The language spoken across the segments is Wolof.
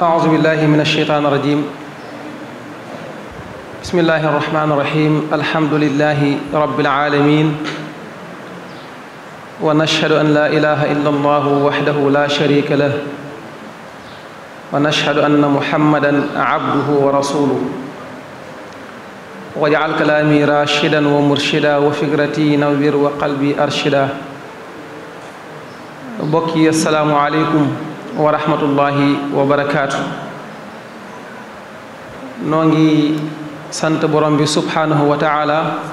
أعوذ بالله من الشيطان الرجيم بسم الله الرحمن الرحيم الحمد لله رب العالمين ونشهد أن لا إله إلا الله وحده لا شريك له ونشهد أن محمدا عبده ورسوله واجعل كلامي راشدا ومرشدا وفكرتي نوّر وقلبي أرشدا بكي السلام عليكم wa rahmatullahi wa barakaatu noo ngi sant borom bi subhaanahu wa taala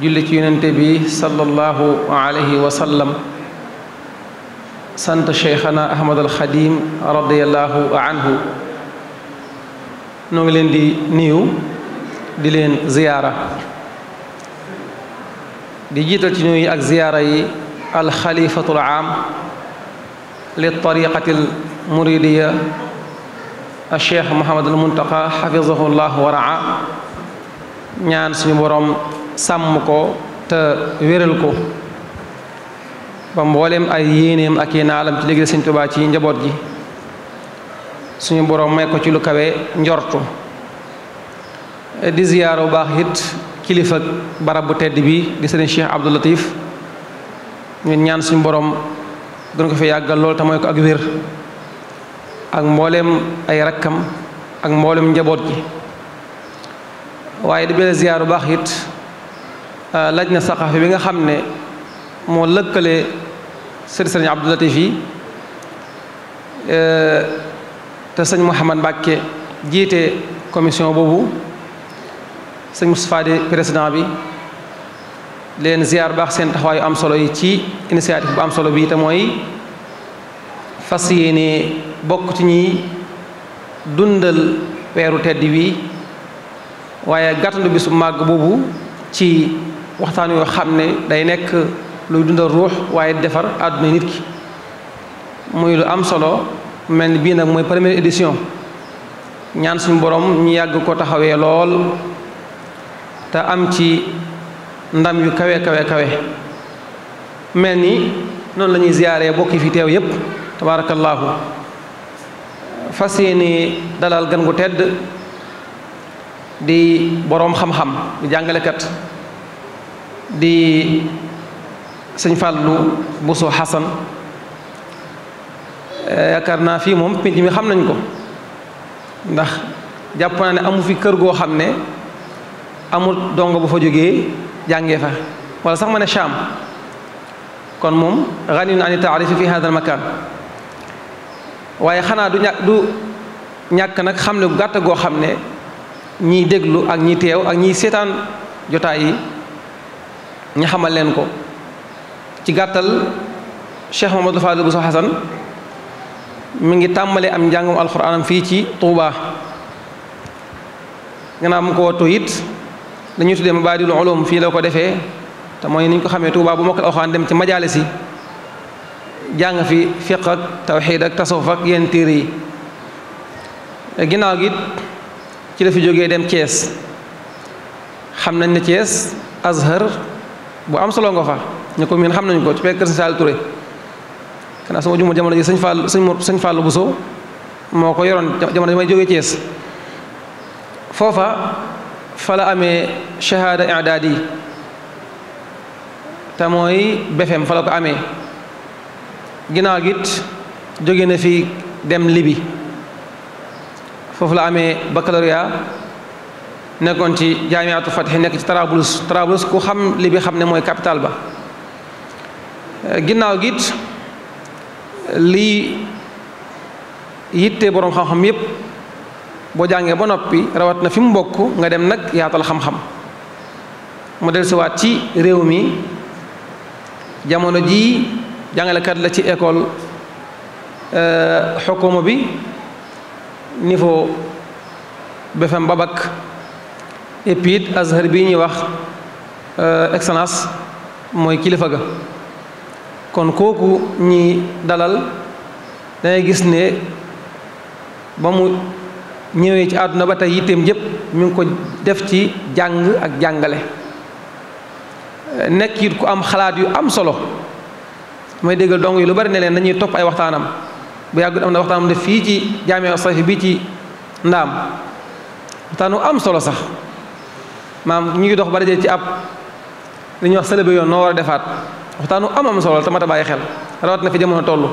julli ci yonente bi sallallahu alayhi wa sallam sant cheikhana ahmad al xadim radiallahu anhu noo ngi leen di nuyu di leen ziyaara di jiital ci nuyu ak ziyaara yi al xalifatul aam li tariqatil muridiya al cheikh Mouhamadul Muntaqa xafizahu llah wa raa ñaan suñu borom sàmm ko te wéral ko ba mboolem ay yéeneem ak i naalam ci liggéey Sëñ Tuubaa ci njaboot gi suñu borom may ko ci lu kawe njortu di ziyaara bu baax it kilifa barab bu tedd bi di sëriñ Cheikh Abdou Latif ñun ñaan suñu borom gën ko fi yàggal lool te mooy ko ak wér ak mbooleem ay rakkam ak mbooleem njaboot gi waaye di bele ziyaar bu baax it laj na saqafi bi nga xam ne moo lëkkale sëriñ Abdou Latif yi te sëñ Mouhamad Mbàkke jiite commission boobu sëñ Moustapha di président bi leen ziar baax seen taxawaayu am solo yi ci initiative bu am solo bi te mooy fas yéene bokk ci ñi dundal weeru tedd wi waaye gàttandu bisu màgg boobu ci waxtaan yoo xam ne day nekk luy dundal ruux waaye defar àdduna nit ki muy lu am solo mel ni bii nag mooy première édition ñaan suñu borom ñu yàgg ko taxawee lool te am ci ndam yu kawe kawe kawe mel ni noonu la ñuy ziyaaree bokki fi teew yépp tabaarakallaahu fas yéene dalal gan gu tedd di boroom xam-xam di jàngalekat di sëñ Fàllu Buso Xasan yaakaar naa fii moom pénc mi xam nañ ko ndax jàpp naa ne amu fi kër goo xam ne amul dongo bu fa jógee jàngee fa wala sax ma ne Cham kon moom ganiyun ani taarifi fi hada al makan waaye xanaa du ñàkk nag xam ne bu gàtt goo xam ne ñiy déglu ak ñi teew ak ñiy seetaan jotaay yi ñi xamal leen ko ci gàttal Cheikh Mamadou Fadil Bousso Hassan mi ngi tàmbale am njàngum alxuraanam fii ci Touba gannaaw mu ko wattu it dañuy tuddee mabaadilul ulum fii la ko defee te mooy ni ñu ko xamee Tuubaa bu mokkal alxuraan dem ci majaalis yi jàng fi fiq ak tawxiid ak tasawuf ak yenn téere yi ginnaaw gi ci la fi jógee dem Thiès xam nañ ne Thiès Azhar bu am solo nga fa ñu ko miin xam nañu ko ci fekk kër Sëñ Saaliw Ture xanaa sama juma jamono ji sëñ Fàllu Buso moo ko yoroon jamono ji may jógee Thiès foofa fa la amee shahada i'daadi te mooy BFEM fa la ko amee ginnaaw git jóge na fi dem Libi foofu la amee baccalauréat nekkoon ci jaamiatu Fatih nekk ci Tarablus ku xam Libi xam ne mooy capital ba ginnaaw git lii yitte boroom xam-xam yépp boo jàngee ba noppi rawat na fi mu bokk nga dem nag yaatal xam-xam mu dellusiwaat ci réew mi jamono ji jàngalekat la ci école xukuma bi niveau BFEM ba bac et puis it Azhar bi ñuy wax excellence mooy kilifa ga kon kooku ñi dalal dangay gis ne ba mu ñëwee ci àdduna ba tey yitteem yépp mi ngi ko def ci jàng ak jàngale nekk it ku am xalaat yu am solo may déggal dong yi lu bari ne leen dañuy topp ay waxtaanam bu yàggut am na waxtaan mu def fii ci jaamia sayfi bi ci ndaam waxtaanu am solo sax maam ñu ngi dox ba dajee ci ab li ñuy wax sëlëbe yoon noo war a defaat waxtaanu am solo te mat a bàyyi xel rawat na fi jamono toll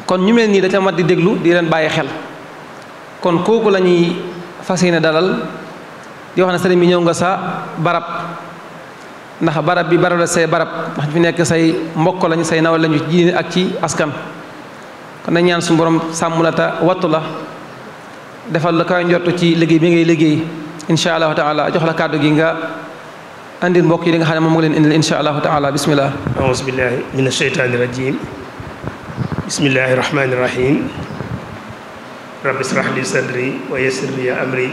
kon ñu mel nii da ca mat di déglu di leen bàyyi xel kon kooku la ñuy fas yéene dalal di wax ne sëriñ bi ñëw nga sa barab ndax barab bi barab la say barab ndax fi nekk say mbokk lañu say nawal lañu ci diine ak ci askan kon nañ ñaan suñu borom sàmm la te wattu la defal la koy njott ci liggéey bi ngay liggéey insha allahu taala jox la kàddu gi nga andil mbokk yi li nga xam ne moom nga leen indil insha allahu taala bismillah aouzu billahi min asheytaani rajim bismillahi rahmani rahim rabbi israh li sadri wa yassir li amri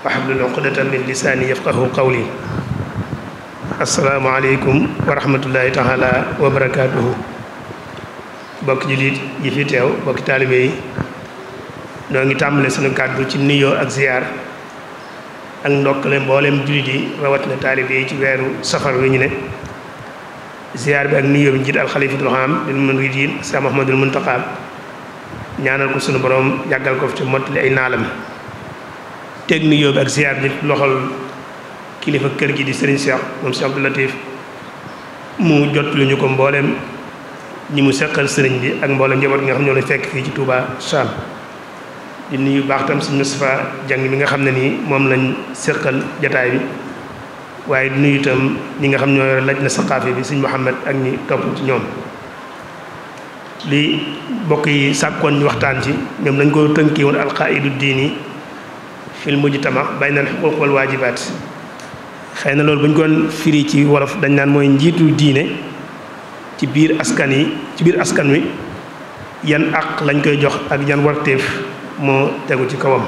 wahlul uqdatan min lisaani yafqahu qawli assalaamu aleykum wa rahmatullahi taala wa barakaatuhu bokk jullit yi fi teew bokki taalibe yi noo ngi tàmbale sunu kàddu ci nuyoo ak ziyaar ak ndokkale mboolem jullit yi rawat na taalibe yi ci weeru safar wi ñu ne ziyaar bi ak nuyoo bi njiit alxalifatul aam lil muridiin Seex Muhammadul Muntaqa ñaanal ko sunu borom yàggal ko fi te mottali ay naalam teg nuyoo bi ak ziyaar bi loxol kilifa kër gi di sëriñ Cheikh moom Cheikh Abdou Latif mu jot lu ñu ko mboolem ñi mu seqal sëriñ bi ak mboolem njaboot nga xam ñoo la fekk fii ci Touba Cham di nuyu baax tam sëriñ Moustapha Jang mi nga xam ne nii moom lañ seqal jataay bi waaye di nuyu itam ñi nga xam ñoo yore laj na saqaafi bi sëriñ Mouhamed ak ñi topp ci ñoom li bokk yi sàkkoon ñu waxtaan ci ñoom dañ ko tënkee woon alqaidu diini fil mujtama bayna al xuquuq wal waajibaat xëy na loolu bu ñu koon firi ci wolof dañ naan mooy njiitu diine ci biir askan wi yan àq lañ koy jox ak yan warteef moo tegu ci kawam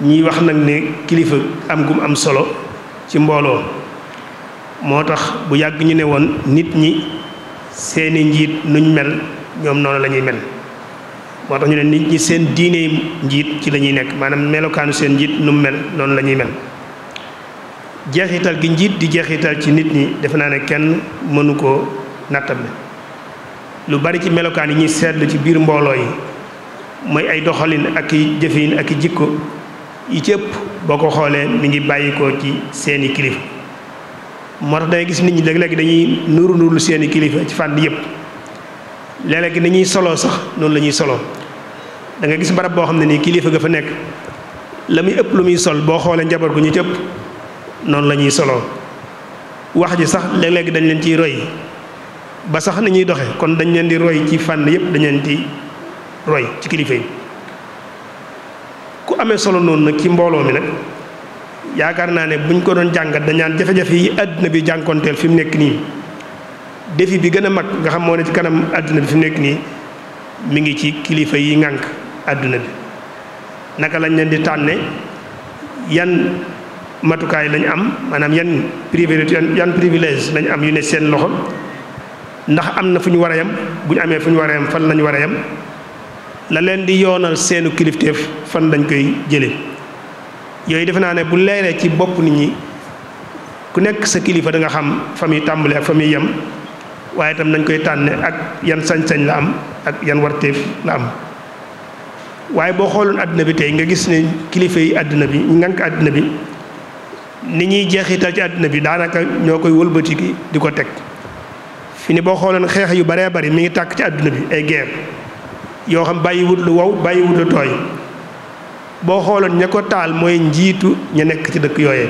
ñiy wax nag ne kilifa am gum am solo ci mbooloo moo tax bu yàgg ñu ne woon nit ñi seeni njiit nuñ mel ñoom noonu la ñuy mel moo tax ñu ne nit ñi seen diine njiit ci la ñuy nekk maanaam melokaanu seen njiit nu mu mel noonu la ñuy mel jeexital gi njiit di jeexital ci nit ñi defe naa ne kenn mënu koo nattable lu bari ci melokaan yi ñuy seetlu ci biir mbooloo yi mooy ay doxalin ak i jëfin ak i jikko yi ci ëpp boo ko xoolee mi ngi bàyyikoo ci seeni kilifa moo tax dangay gis nit ñi léeg-léeg dañuy nuru seeni kilifa ci fànn yëpp léeg-léeg ni ñuy soloo sax noonu la ñuy soloo da nga gis barab boo xam ne nii kilifa ga fa nekk la muy ëpp lu muy sol boo xoolee njaboot gu ñu ci ëpp noonu la ñuy soloo wax ji sax léeg-léeg dañ leen ciy roy ba sax ni ñuy doxe kon dañ leen di roy ci fànn yëpp dañ leen di roy ci kilifa yi ku amee solo noonu nag ci mbooloo mi nag yaakaar naa ne buñ ko doon jàngat dañ naan jafe-jafe yi àdduna bi jànkonteel fi mu nekk nii défi bi gën a mag nga xam moo ne ci kanam àdduna bi fi mu nekk nii mi ngi ci kilifa yi ŋànk àdduna bi naka lañ leen di tànne yan matukaay lañ am maanaam yan privilège lañ am yu ne seen loxo ndax am na fu ñu war a yem bu ñu amee fu ñu war a yem fan lañu war a yem la leen di yoonal seenu kilifteef fan lañ koy jële yooyu defe naa ne bu leeree ci bopp nit ñi ku nekk sa kilifa da nga xam fa muy tàmbale ak fa muy yem waaye itam nañ koy tànne ak yan sañ-sañ la am ak yan warteef la am waaye boo xooloon àdduna bi tey nga gis ne kilifa yi àdduna bi ñu ngànk àdduna bi ni ñuy jeexital ci àdduna bi daanaka ñoo koy wëlbati di ko teg fi ni boo xooloon xeex yu baree bari mi ngi tàkk ci àdduna bi ay guerre yoo xam bàyyiwut lu wow bàyyiwut lu tooy boo xooloon ña ko taal mooy njiitu ña nekk ci dëkk yooyee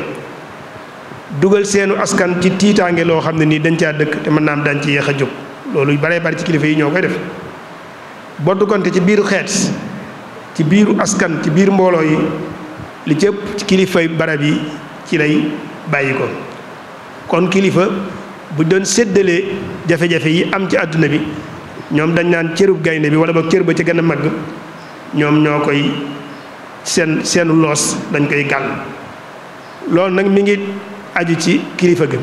dugal seenu askan ci tiitaange loo xam ne nii dañ caa dëkk te mën naa am dañ ci yéex a jóg loolu baree bari ci kilifa yi ñoo koy def boddukonte ci biiru xeet ci biiru askan ci biir mbooloo yi li ci ëpp ci kilifay barab yi ci lay bàyyi ko kon kilifa bu doon séddalee jafe-jafe yi am ci àdduna bi ñoom dañ naan cërub gaynde bi wala boog cër ba ci gën a mag ñoom ñoo koy seenu loos dañ koy gàll loolu nag mi ngi aju ci kilifa gi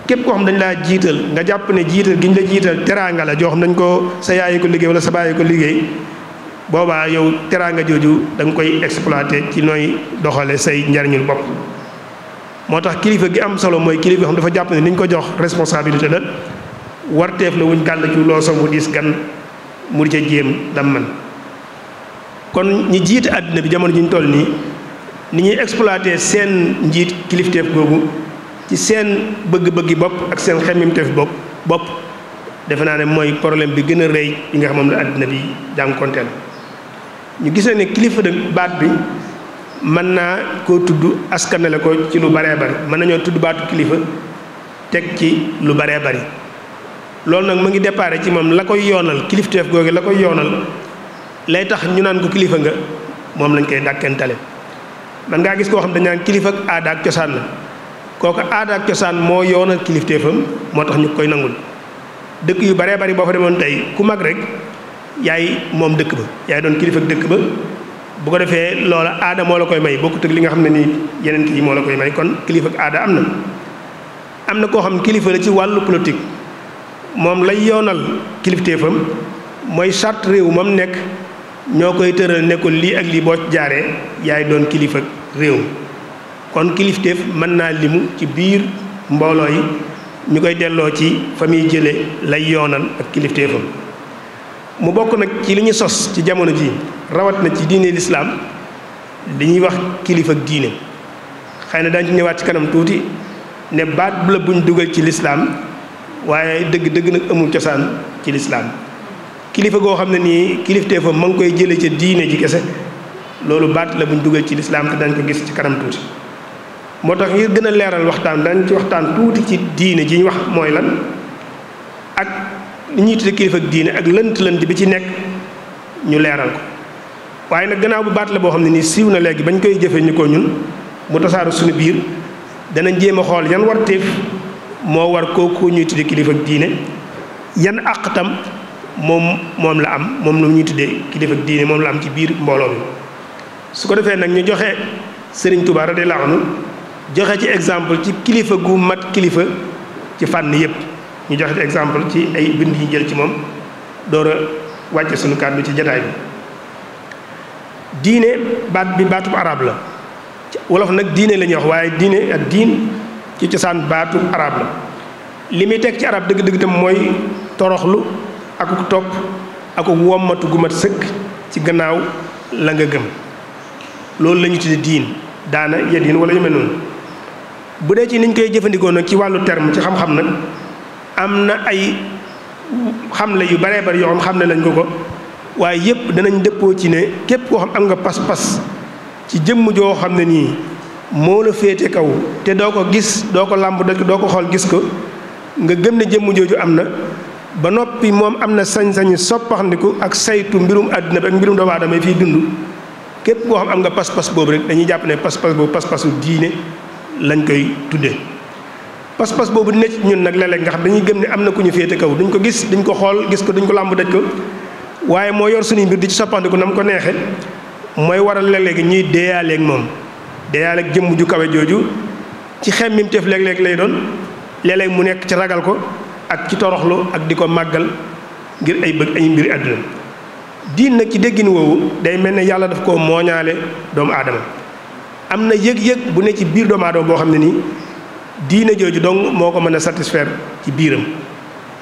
képp koo xam dañ laa jiital nga jàpp ne jiital gi ñu la jiital teraanga la joo xam dañ ko sa yaayi ko liggéey wala sa bàyyi ko liggéey boobaa yow teraanga jooju da nga koy exploité ci nooy doxale say njariñul bopp moo tax kilifa gi am solo mooy kilifa xam dafa jàpp ne ni ñu ko jox responsabilité la warteef la wuñ gàll ci loosam bu diis gan mu di ca jéem dam man kon ñi jiite àddina bi jamono ji ñu toll nii ni ñuy exploité seen njiit kilifteef googu ci seen bëgg-bëggi bopp ak seen xemmimteef bopp defe naa ne mooy problème bi gën a rëy yi nga xam moom la àddina bi jànkonteel ñu gis ne kilifa de baat bi mën naa koo tudd askanale ko ci lu baree bari mën nañoo tudd baatu kilifa teg ci lu baree bari loolu nag mu ngi déparé ci moom la koy yoonal kilifteef googu la koy yoonal lay tax ñu naan ko kilifa nga moom lañ koy dàkkentale man ngaa gis koo xam dañ naan kilifa ak aada ak cosaan la kooku aada ak cosaan moo yoonal kilifteefam moo tax ñu koy nangul dëkk yu baree bari boo fa demoon tey ku mag rek yaay moom dëkk ba yaay doon kilifa ak dëkk ba bu ko defee loola aada moo la koy may bokkut ak li nga xam ne nii yeneen kii moo la koy may kon kilifa ak aada am na koo xam ne kilifa la ci wàllu politique moom lay yoonal kilifteefam mooy charte réew moom nekk ñoo koy tëral ne ko lii ak lii boo jaaree yaay doon kilifa ak réew kon kilifteef mën naa limu ci biir mbooloo yi ñu koy delloo ci fa muy jële lay yoonal ak kilifteefam mu bokk nag ci li ñu sos ci jamono ji rawat na ci diine lislaam li ñuy wax kilifa ak diine xëy na daañu ci ñëwaat ci kanam tuuti ne baat bu la buñ dugal ci lislaam waaye dëgg nag amul cosaan ci lislaam kilifa goo xam ne nii kilifteefam ma ngi koy jële ca diine ji kese loolu baat la buñ dugal ci lislaam te dañ ko gis ci kanam tuuti moo tax ngir gën a leeral waxtaan dañ ci waxtaan tuuti ci diine ji ñu wax mooy lan ak li ñuy tudde kilifa ak diine ak lënt bi ci nekk ñu leeral ko waaye nag gannaaw bu baat la boo xam ne nii siiw na léegi bañ koy jëfandikoo ñun mu tasaaru suñu biir danañ jéem a xool yan warteef moo war kooku ñuy tudde kilifa ak diine yan àq tam moom la am moom la ñuy tuddee kilifa ak diine moom la am ci biir mbooloo mi su ko defee nag ñu joxe Sëriñ Tuubaa radiyallaahu anhu joxe ci exemple ci kilifa gu mat kilifa ci fànn yépp ñu joxe ci exemple ci ay bind yi jël ci moom door a wàcce suñu kàddu ci jataay bi diine baat bi baatub arab la wolof nag diine la ñuy wax waaye diine ak diin ci cosaan baatub arab la li muy teg ci arab dëgg-dëgg tam mooy toroxlu akuk topp akuk wommatu gu mat sëkk ci gannaaw la nga gëm loolu la ñu tudde diin daana yeddiin wala yu mel noonu bu dee ci niñ koy jëfandikoo nag ci wàllu terme ci xam-xam nag am na ay xamle yu baree bari yoo xam ne lañ ko waaye yépp danañ dëppoo ci ne képp koo xam am nga pas-pas ci jëmm joo xam ne nii moo la féete kaw te doo ko gis doo ko làmb doo ko xool gis ko nga gëm ne jëmm jooju am na ba noppi moom am na sañ-sañu soppaxndiku ak saytu mbirum àdduna bi ak mbirum doomu aadama yi fiy dund képp koo xam am nga pas-pas boobu rek dañuy jàpp ne pas-pas boobu pas-pasu diine lañ koy tuddee pas-pas boobu ne ci ñun nag léeg-léeg nga xam dañuy gëm ne am na ku ñu féete kaw duñ ko gis duñ ko xool gis ko duñ ko làmb daj ko waaye moo yor suñuy mbir di ci soppandiku na mu ko neexe mooy waral léeg-léegi ñuy deeyaaleeg moom deeyaaleeg jëmm ju kawe jooju ci xemmim teef léeg-léeg lay doon léeg-léeg mu nekk ci ragal ko ak ci toroxlu ak di ko màggal ngir ay bëgg ay mbiri àdduna diin nag ci déggin woowu day mel ne yàlla daf koo mooñaale doomu aadama am na yëg-yëg bu ne ci biir doomu aadama boo xam ne nii diine jooju dong moo ko mën a satisfaire ci biiram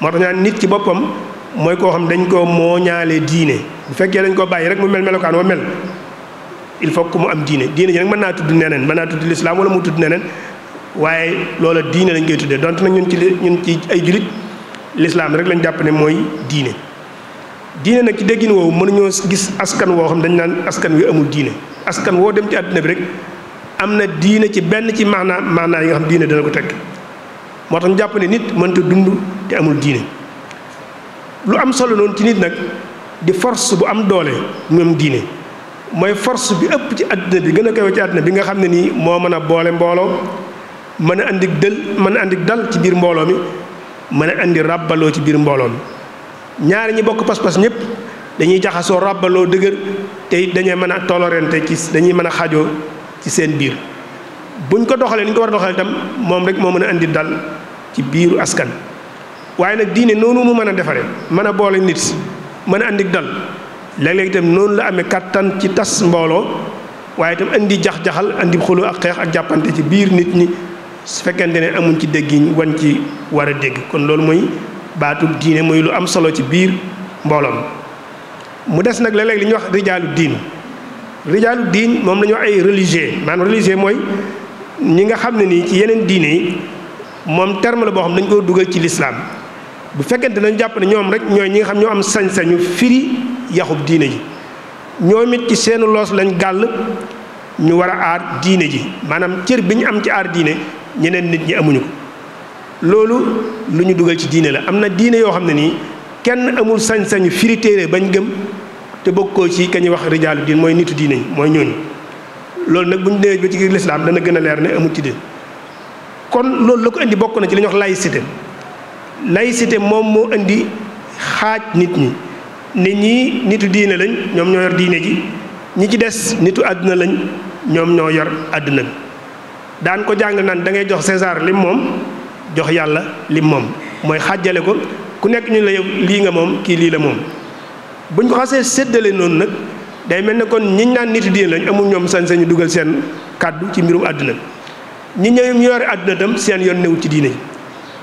moo tax ñaan nit ci boppam mooy koo xam dañ koo mooñaale diine bu fekkee dañ koo bàyyi rek mu mel melokaan wa mel il faut que mu am diine diine ji nag mën naa tudd neneen mën naa tudd lislaam wala mu tudd neneen waaye loola diine lañ koy tuddee donte nag ñun ci ay julit lislaam rek lañ jàpp ne mooy diine diine nag ci déggin woowu mënuñoo gis askan woo xam dañ naan askan wi amul diine askan woo dem ci àdduna bi rek am na diine ci benn ci maanaa yi nga xam diine dana ko teg moo tax ñu jàpp ne nit mënta dund te amul diine lu am solo noonu ci nit nag di force bu am doole moom diine mooy force bi ëpp ci àdduna bi gën a kawe ci àdduna bi nga xam ne nii moo mën a boole mbooloo mën a andi dal ci biir mbooloo mi mën a andi ràbbaloo ci biir mbooloo mi ñaari ñi bokk pas-pas ñëpp dañuy jaxasoo ràbbaloo dëgër te dañuy mën a tolorante dañuy mën a xajoo ci seen biir buñ ko doxalee ni ñu ko war a doxalee itam moom rek moo mën a andi dal ci biiru askan waaye nag diine noonu mu mën a defaree mën a boole nit mën a andi dal léeg-léeg itam noonu la amee kattan ci tas mbooloo waaye itam andi jax-jaxal andi xuloo ak xeex ak jàppante ci biir nit ñi su fekkente ne amuñ ci déggiñ wañ ci war a dégg kon loolu mooy baatub diine muy lu am solo ci biir mbooloom mu des nag léeg-léeg li ñuy wax rijaalu diin moom la ñuy wax ay religieux maanaam religieux mooy ñi nga xam ne nii ci yeneen diine yi moom terme la boo xam ne dañu ko dugal ci lislaam bu fekkente dañu jàpp ne ñoom rek ñooy ñi nga xam ñoo am sañ-sañu firi yaxub diine ji ñoom it ci seenu loos lañ gàll ñu war a aar diine ji maanaam cër bi ñu am ci aar diine ñeneen nit ñi amuñu ko loolu lu ñu dugal ci diine la am na diine yoo xam ne nii kenn amul sañ-sañu firi téere bañ gëm te bokkoo ci ka ñuy wax rijaalu diin mooy nitu diine yi mooy ñooñu loolu nag bu ñu demee ba ci lislaam dana gën a leer ne amul ci diine kon loolu la ko indi bokk na ci li ñuy wax laïcité moom moo indi xaaj nit ñi nit ñi nitu diine lañ ñoom ñoo yor diine ji ñi ci des nitu àdduna lañ ñoom ñoo yor àdduna bi daan ko jàng naan da ngay jox César lim moom jox yàlla lim moom mooy xàjjale ko ku nekk ñu la yow lii nga moom kii lii la moom buñ ko xasee séddale noonu nag day mel ne kon ñiñ naan nitu diine lañ amul ñoom sañ-sañu dugal seen kàddu ci mbirum àdduna ñi ñëw ñu yore àdduna tam seen yoon newul ci diine ji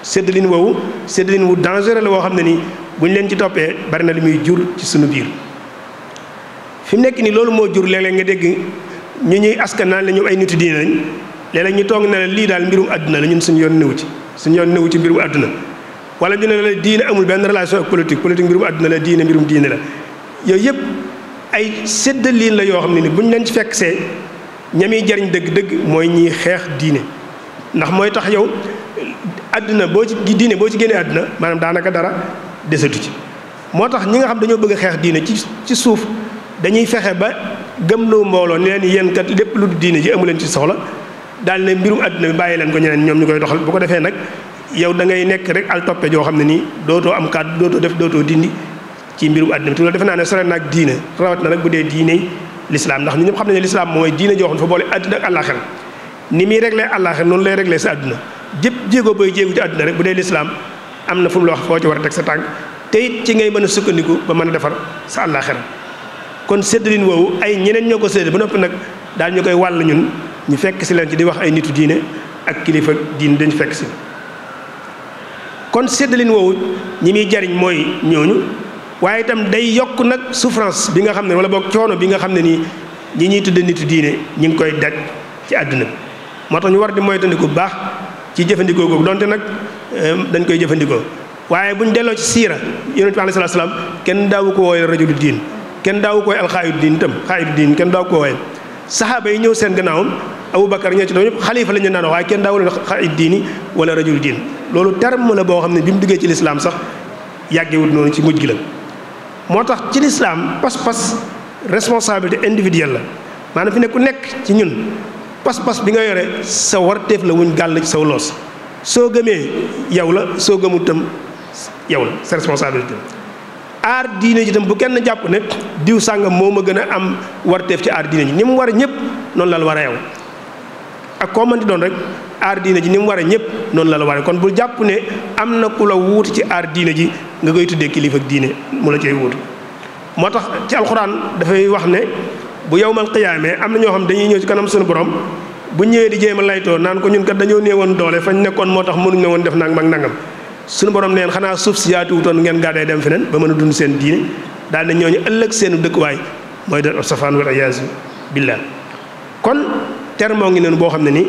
séddalin wu dangereux la woo xam ne nii buñ leen ci toppee bari na li muy jur ci suñu biir fi mu nekk nii loolu moo jur léeg-léeg nga dégg ñu ñuy askan naan la ñoom ay nitu diine lañ léeg-léeg ñu toog ne la lii daal mbirum àdduna la ñun suñu yoon newu ci mbirum àdduna wala ñu ne la diine amul benn relation ak politique mbirum àdduna la diine mbirum diine la yooyu yëpp ay séddalin la yoo xam ne ni buñ leen ci fekk see ñami jariñ dëgg-dëgg mooy ñiy xeex diine ndax mooy tax yow àdduna boo ci diine boo ci génnee àdduna maanaam daanaka dara desatu ci moo tax ñi nga xam dañoo bëgg a xeex diine ci suuf dañuy fexe ba gëmloo mbooloo ni leen yéen kat lépp lu diine ji amu leen ci soxla daal ne mbirum àdduna bi bàyyi leen ko ñeneen ñoom ñu koy doxal bu ko defee nag yow da ngay nekk rek al toppe joo xam ne nii dootoo am kàddu dootoo def dootoo dindi ci mbirum àdduna bi te loolu defe naa ne sore naag diine rawat na nag bu dee diine l'islam ndax ñu ñëpp xam nañu l'islam mooy diine joo xam ne fa boole àdduna ak àllaaxira ni muy réglé àllaaxira noonu lay réglé sa àdduna jëpp jéego booy jéegu ci àdduna rek bu dee l'islam am na fu mu la wax foo ci war a teg sa tànk te it ci ngay mën a sukkandiku ba mën a defar sa àllaaxira kon séddalin woowu ay ñeneen ñoo ko séddale ba noppi nag daal ñu koy wàll ñun ñu fekk si leen ci di wax ay nitu diine ak kilifa diine dañ fekk si kon séddalin woowu ñi muy jariñ mooy ñooñu waaye itam day yokk nag souffrance bi nga xam ne wala boog coono bi nga xam ne nii ñi ñuy tudde nitu diine ñi ngi koy daj ci àdduna bi moo tax ñu war di moytandiku bu baax ci jëfandikoo googu donte nag dañ koy jëfandikoo waaye buñ delloo ci siira yonent bi alayhi salaam kenn daawu ko wooye rajulu diin kenn daawu ko wooye alxaayidu diin itam xaayidu diin kenn daawu ko wooye saxaaba yi ñëw seen gannaawam Aboubacar ñoo ci doon ñëpp xalifa la ñu naan waaye kenn daawu leen xaayidu diini wala rajulu diin loolu terme la boo xam ne bi mu duggee ci lislaam sax yàggewut noonu ci mujj gi la moo tax ci lislaam pas-pas responsabilité individuelle la maanaam fi ne ku nekk ci ñun pas-pas bi nga yore sa warteef la wuñ gàll ci saw loos soo gëmee yow la soo gëmul itam yow la sa responsabilité aar diine ji itam bu kenn jàpp ne diw sàngam moo ma gën a am warteef ci aar diine ji ni mu war a ñëpp noonu la war a yow ak koo mënti doon rek aar diine ji ni mu war a ñëpp noonu la war a kon bul jàpp ne am na ku la wuutu ci aar diine ji nga koy tuddee kilifa ak diine mu la cay wuutu moo tax ci alxuraan dafay wax ne bu yawmal qiyaamee am na ñoo xam dañuy ñëw ci kanam suñu borom bu ñëwee di jéem a laytoo naan ko ñun kat dañoo néewoon doole fañ nekkoon moo tax mënuñ ne woon def nangam ak nangam suñu borom neen xanaa suuf si yaatuwutoon ngeen gàdday dem feneen ba mën a dund seen diine daal ne ñooñu ëllëg seenu dëkkuwaay mooy doon safaan wal iyaazu billah kon terme moo ngi noonu boo xam ne ni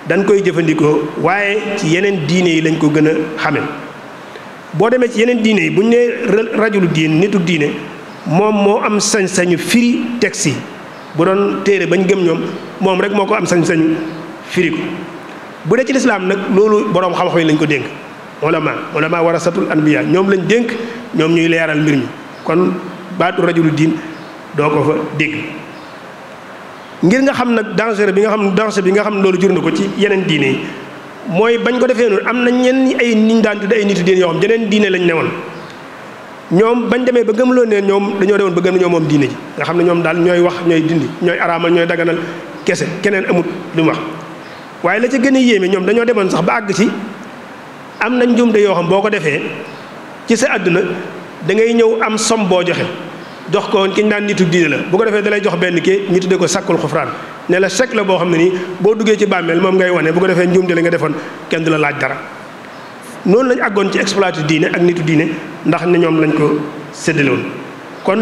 dañ koy jëfandikoo waaye ci yeneen diine yi lañ ko gën a xame boo demee ci yeneen diine yi bu ñu nee rajulu diin nitu diine moom moo am sañ-sañu firi texte yi bu doon téere bañ gëm ñoom moom rek moo ko am sañ-sañu firi ko bu dee ci lislaam nag loolu boroom xam-xam yi lañ ko dénk ulama warasatul anbiya ñoom lañ dénk ñoom ñuy leeral mbir mi kon baatu rajulu diin doo ko fa dégg ngir nga xam nag danger bi nga xam ne loolu jur na ko ci yeneen diine yi mooy bañ ko defee noonu am na ñenn ay niñ daan tudde ay nitu diine yoo xam jeneen diine lañ newoon ñoom bañ demee ba gëmloo ne ñoom dañoo demoon ba gëm ne ñoom moom diine ji nga xam ne ñoom daal ñooy wax ñooy dindi ñooy araamal ñooy daganal kese keneen amut lu mu wax waaye la ca gën a yéeme ñoom dañoo demoon sax ba àgg ci am nañ njuumte yoo xam boo ko defee ci sa àdduna da ngay ñëw am som boo joxe jox ko ki ñu daan nitu diine la bu ko defee dalay jox benn kii ñu tuddee ko sakkul xufraan ne la chèque la boo xam ne nii boo duggee ci bàmmeel moom ngay wane bu ko defee njuumte li nga defoon kenn du la laaj dara noonu lañ àggoon ci exploiter diine ak nitu diine ndax ne ñoom lañ ko séddale woon. kon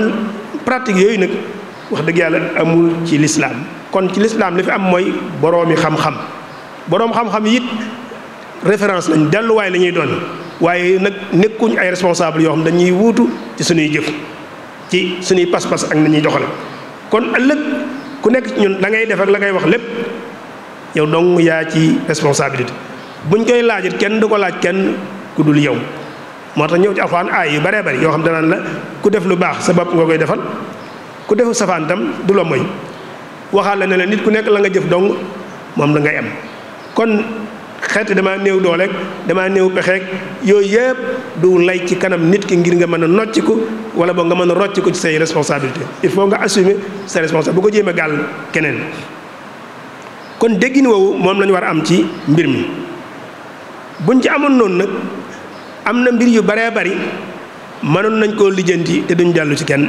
pratique yooyu nag wax dëgg yàlla amul ci lislaam. kon ci lislaam li fi am mooy boroomi xam-xam boroom xam-xam it référence lañ delluwaay la ñuy doon waaye nag nekkuñ ay responsable yoo xam dañuy wuutu ci suñuy jëf ci suñuy pas-pas ak nañuy doxal. kon ëllëg ku nekk ci ñun la ngay def ak la ngay wax lépp yow dong yaa ci responsabilité buñ koy laajit kenn du ko laaj kenn ku dul yow. moo tax ñëw ci alxuraan aay yu baree bari yoo xam danaan la ku def lu baax sa bopp nga koy defal ku defu safaan tam du la moy waxaal la ne la nit ku nekk la nga jëf dong moom la ngay am. kon xeeti damaa néew dooleeg damaa néew pexeeg yooyu yëpp du lay ci kanam nit ki ngir nga mën a nocciku wala boog nga mën a rocciku ci say responsabilité il faut nga assumer sa responsabilité bu ko jéem a gàll keneen. kon déggin woowu moom la ñu war a am ci mbir mi buñ ci amoon noonu nag am na mbir yu baree bari mënoon nañ koo lijjanti te duñ dellu ci kenn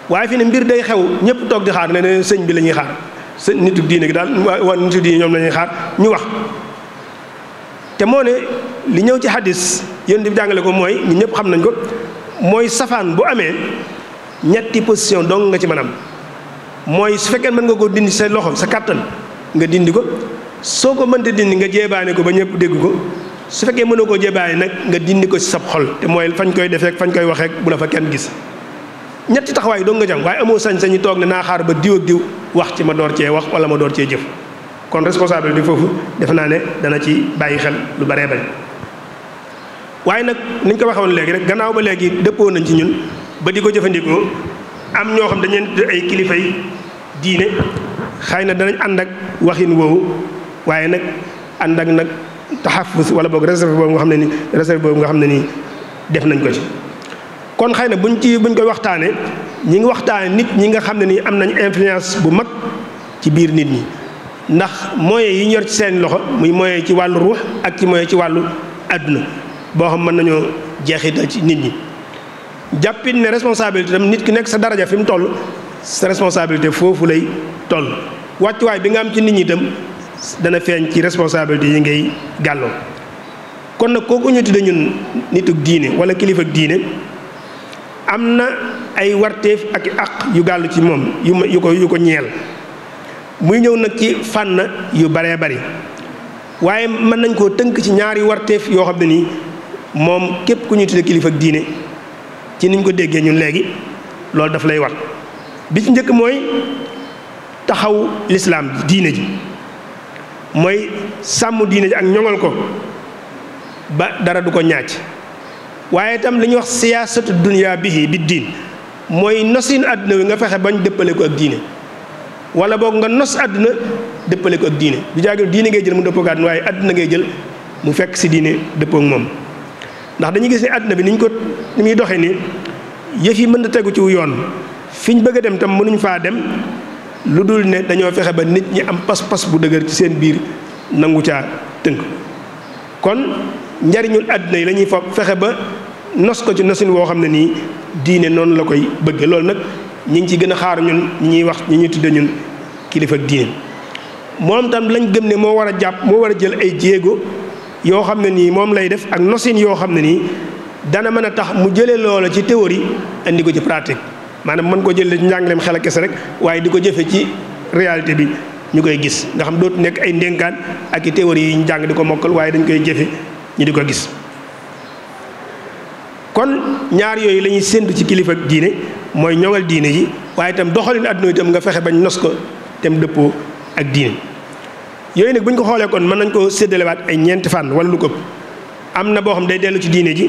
waaye fi ne mbir day xew ñëpp toog di xaar ne sëñ bi la ñuy xaar sëñ nitu diine gi daal waa nitu diine ñoom la ñuy xaar ñu wax. te moo ne li ñëw ci hadis yéen di jàngale ko mooy ñun ñëpp xam nañ ko mooy safaan bu amee ñetti position dong nga ci mën am mooy su fekkee mën nga ko dindi sa loxo sa kàttan nga dindi ko soo ko mënta dindi nga jeebaane ko ba ñëpp dégg ko su fekkee mënoo koo jeebaane nag nga dindi ko ci sab xol te mooy fañ koy defee fañ koy waxee bu la fa kenn gis. ñetti taxawaay dong nga jam waaye amoo sañ-sañu toog ne naa xaar ba diw ak diw wax ci ma door cee wax wala ma door cee jëf. kon responsabilité foofu defe naa ne dana ci bàyyi xel lu baree bari waaye nag niñ ko waxoon léegi rek gannaaw ba léegi dëppoo nañ ci ñun ba di ko jëfandikoo am ñoo xam dañu leen tudd ay kilifay diine xëy na danañ ànd ak waxin woowu waaye nag ànd ak nag taxafus wala boog réserve boobu nga xam ne nii def nañ ko ci. kon xëy na buñ koy waxtaanee ñi ngi waxtaane nit ñi nga xam ne nii am nañ influence bu mag ci biir nit ñi. ndax moyens yi ñu yor ci seen loxo muy moyens ci wàllu ruux ak ci moyens ci wàllu àdduna boo xam mën nañoo jeexital ci nit ñi jàppit ne responsabilité tam nit ki nekk sa daraja fi mu toll sa responsabilité foofu lay toll wàccuwaay bi nga am ci nit ñi itam dana feeñ ci responsabilité yi ngay gàlloo. kon nag kooku ñu tudde ñun nitug diine wala kilifa ak diine am na ay warteef ak àq yu gàllu ci moom yu ko ñeel. muy ñëw nag ci fànn yu baree bari waaye mën nañ koo tënk ci ñaari warteef yoo xam ne nii moom képp ku ñu tudde kilifa ak diine ci niñ ko déggee ñun léegi loolu daf lay war. bi ci njëkk mooy taxaw lislaam diine ji mooy sàmm diine ji ak ñoŋal ko ba dara du ko ñaac waaye itam li ñuy wax siyaasatu dunya bihi bi diin mooy nosin àdduna wi nga fexe bañ dëppale ko ak diine. wala boog nga nos àdduna dëppale ko ak diine du jaagir diine ngay jël mu dëppoo ak àdduna waaye àdduna ngay jël mu fekk si diine dëppoo ak moom ndax dañuy gis ne àdduna bi ni muy doxee ni yëf yi mën na tegu ci yoon fi ñu bëgg a dem tam mënuñ faa dem lu dul ne dañoo fexe ba nit ñi am pas-pas bu dëgër ci seen biir nangu caa tënk. kon njariñul àdduna yi la ñuy fexe ba nos ko ci nosin woo xam ne nii diine noonu la koy bëgge loolu nag ñi ngi ci gën a xaar ñun ñi ñuy tudde ñun kilifa ak diine moom tam lañ gëm ne moo war a jàpp moo war a jël ay jéego yoo xam ne nii moom lay def ak nosin yoo xam ne nii dana mën a tax mu jëlee loola ci théorie indi ko ci pratique maanaam mën ko jëlee ci njàngaleem xel ak kese rek waaye di ko jëfe ci réalité bi ñu koy gis nga xam dootu nekk ay ndénkaan ak i théorie yi ñu jàng di ko mokkal waaye dañ koy jëfe ñu di ko gis. kon ñaar yooyu la ñuy séntu ci kilifa ak diine mooy ñoŋal diine ji waaye itam doxalin àdduna itam nga fexe bañ nos ko tem dëppoo ak diine yooyu nag bu ñu ko xoolee kon mën nañ ko séddalewaat ay ñeenti fànn wala lu ko am na boo xam day dellu ci diine ji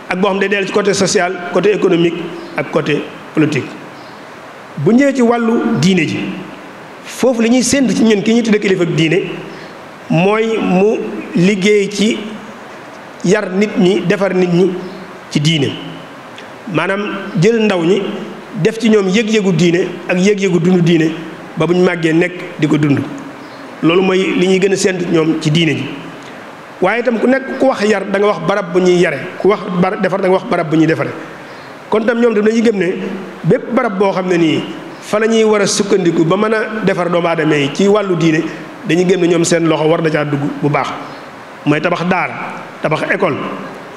ak boo xam day dellu ci côté social côté économique ak côté politique. bu ñëwee ci wàllu diine ji foofu li ñuy séntu ci ñun ki ñu tudde kilifa ak diine mooy mu liggéey ci yar nit ñi defar nit ñi ci diine maanaam jël ndaw ñi def ci ñoom yëg-yëgu diine ak yëg-yëgu dund diine ba bu ñu màggee nekk di ko dund loolu mooy li ñuy gën a séntu ñoom ci diine ji. waaye itam ku nekk ku wax yar da nga wax barab bu ñuy yare ku wax defar da nga wax barab bu ñuy defare kon tam ñoom dañuy gëm ne bépp barab boo xam ne nii fa la ñuy war a sukkandiku ba mën a defar doomu aadama yi ci wàllu diine dañuy gëm ne ñoom seen loxo war na caa dugg bu baax mooy tabax daara tabax école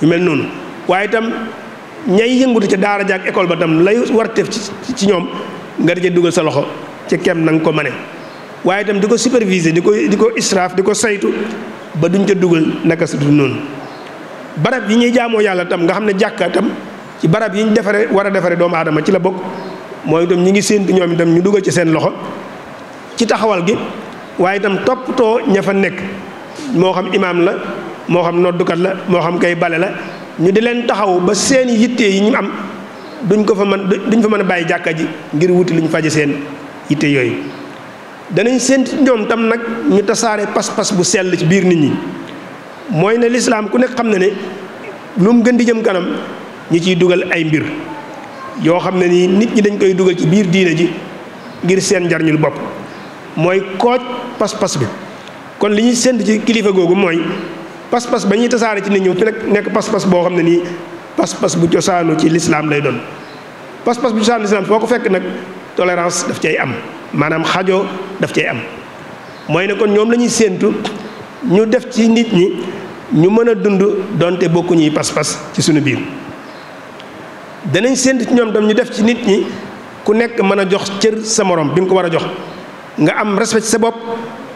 yu mel noonu waaye itam ñay yëngutu ca daara jaak école ba tam lay war teef ci ñoom nga di ca dugal sa loxo ca kem na nga ko mane waaye itam di ko superviser di ko israaf di ko saytu ba duñ ca dugal naka su dul noonu barab yi ñuy jaamoo yàlla tam nga xam ne jàkka tam ci barab yi ñu defare war a defare doomu aadama ci la bokk mooy itam ñi ngi séentu ñoom itam ñu dugal ci seen loxo ci taxawal gi waaye itam toppatoo ña fa nekk moo xam imaam la moo xam noddukat la moo xam kay bale la ñu di leen taxaw ba seeni yitte yi ñu am duñ fa mën a bàyyi jàkka ji ngir wuti lu ñu faje seen yitte yooyu danañ séentu ñoom tam nag ñu tasaare pas-pas bu sell ci biir nit ñi mooy ne lislaam ku nekk xam na ne lu mu gën di jëm kanam ñu ciy dugal ay mbir yoo xam ne nii nit ñi dañ koy dugal ci biir diine ji ngir seen njariñul bopp mooy kooj pas-pas bi kon li ñuy sént ci kilifa googu mooy pas-pas ba ñuy tasaare ci nit ñi nekk pas-pas boo xam ne nii pas-pas bu cosaanu ci lislaam lay doon pas-pas bu cosaanu lislaam foo ko fekk nag tolérance daf cay am maanaam xajoo daf cay am mooy ne kon ñoom la ñuy séentu ñu def ci nit ñi ñu mën a dund donte bokkuñuy pas-pas ci suñu biir danañ séentu ci ñoom tam ñu def ci nit ñi ku nekk mën a jox cër sa morom bi nga ko war a jox nga am respect sa bopp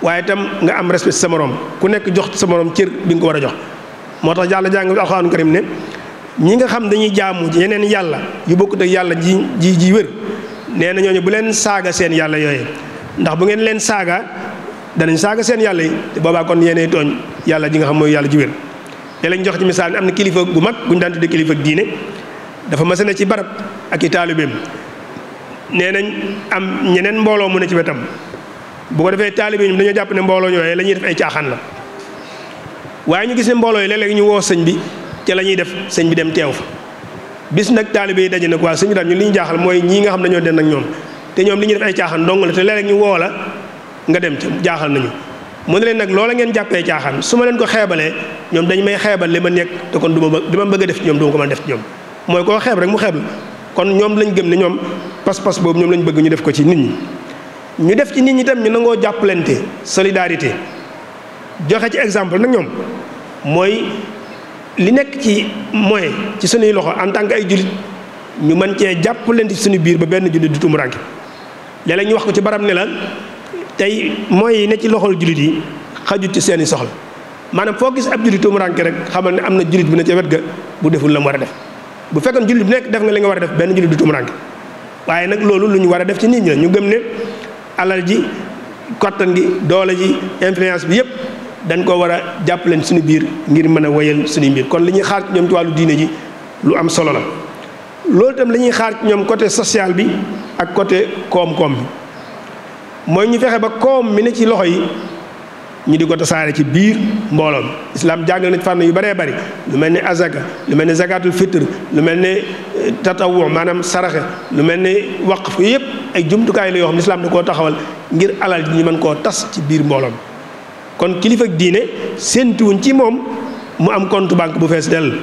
waaye itam nga am respect sa morom ku nekk jox sa morom cër bi nga ko war a jox moo tax yàlla jàng bi alxuraanu karim ne ñi nga xam dañuy jaamu yeneen yàlla yu bokkut ak yàlla ji wér nee na ñooñu bu leen saaga seen yàlla yooyee ndax bu ngeen leen saaga danañ saaga seen yàlla yi te boobaa kon yéenay tooñ yàlla ji nga xam mooy yàlla ji wér te lañ jox ci misaal ne am na kilifa gu mag bu ñu daan tuddee kilifa diine dafa mas a ne ci barab ak i taalibeem nee nañ am ñeneen mbooloo mu ne ci wetam bu ko defee taalibe ñoom dañoo jàpp ne mbooloo yooyu la ñuy def ay caaxaan la waaye ñu gis ne mbooloo yi léeg-léeg ñu woo sëñ bi ca la ñuy def sëñ bi dem teew fa bis nag taalibe yi daje nag waa sëñ bi daal ñun li ñu jaaxal mooy ñii nga xam dañoo den ak ñoom te ñoom li ñuy def ay caaxaan dong la te léeg-léeg ñu woo la nga dem ca jaaxal nañu mu ne leen nag loola ngeen jàppee caaxaan su ma leen ko xeebalee ñoom dañ may xeebal li ma nekk te kon dama bëgg a def ci ñoom du ma ko mën a def ci ñoom mooy koo xeeb rek mu xeeb la kon ñoom lañ gëm ne ñoom pas-pas boobu ñoom lañ bëgg ñu def ko ci nit ñi ñu def ci nit ñi tam ñu nangoo jàppalante solidarité joxe ci exemple nag ñoom mooy li nekk ci moyen ci suñuy loxo en tant que ay jullit ñu mën cee jàppalante ci suñu biir ba benn jullit du tumuraanke léeg-léeg ñu wax ko ci barab ne la tey moyens yi ne ci loxol jullit yi xajut ci seeni soxla maanaam foo gis ab jullit tumuraanke rek xamal ne am na jullit bu ne ca wet ga bu deful la mu war a def bu fekkoon jullit bu nekk def nga li nga war a def benn jullit du tumuraanke waaye nag loolu lu ñu war a def ci nit ñi la ñu gëm ne alal ji kottan gi doole ji influence bi yëpp dañ ko war a jàppaleen suñu biir ngir mën a wéyal suñu mbir kon li ñuy xaar ci ñoom ci wàllu diine ji lu am solo la loolu itam la ñuy xaar ci ñoom côté social bi ak côté koom-koom bi mooy ñu fexe ba koom mi ne ci loxo yi ñu di ko tasaare ci biir mbooloo mi islam jàngal na ci fànn yu bëree bëri lu mel ne azaka lu mel ne zakatul fitr lu mel ne tatawu maanaam saraxe lu mel ne waqf yëpp ay jumtukaay la yoo xam ne islam da koo taxawal ngir alal ji ñu mën koo tas ci biir mbooloo mi kon kilifa ak diine séentuwuñ ci moom mu am compte banque bu fees dell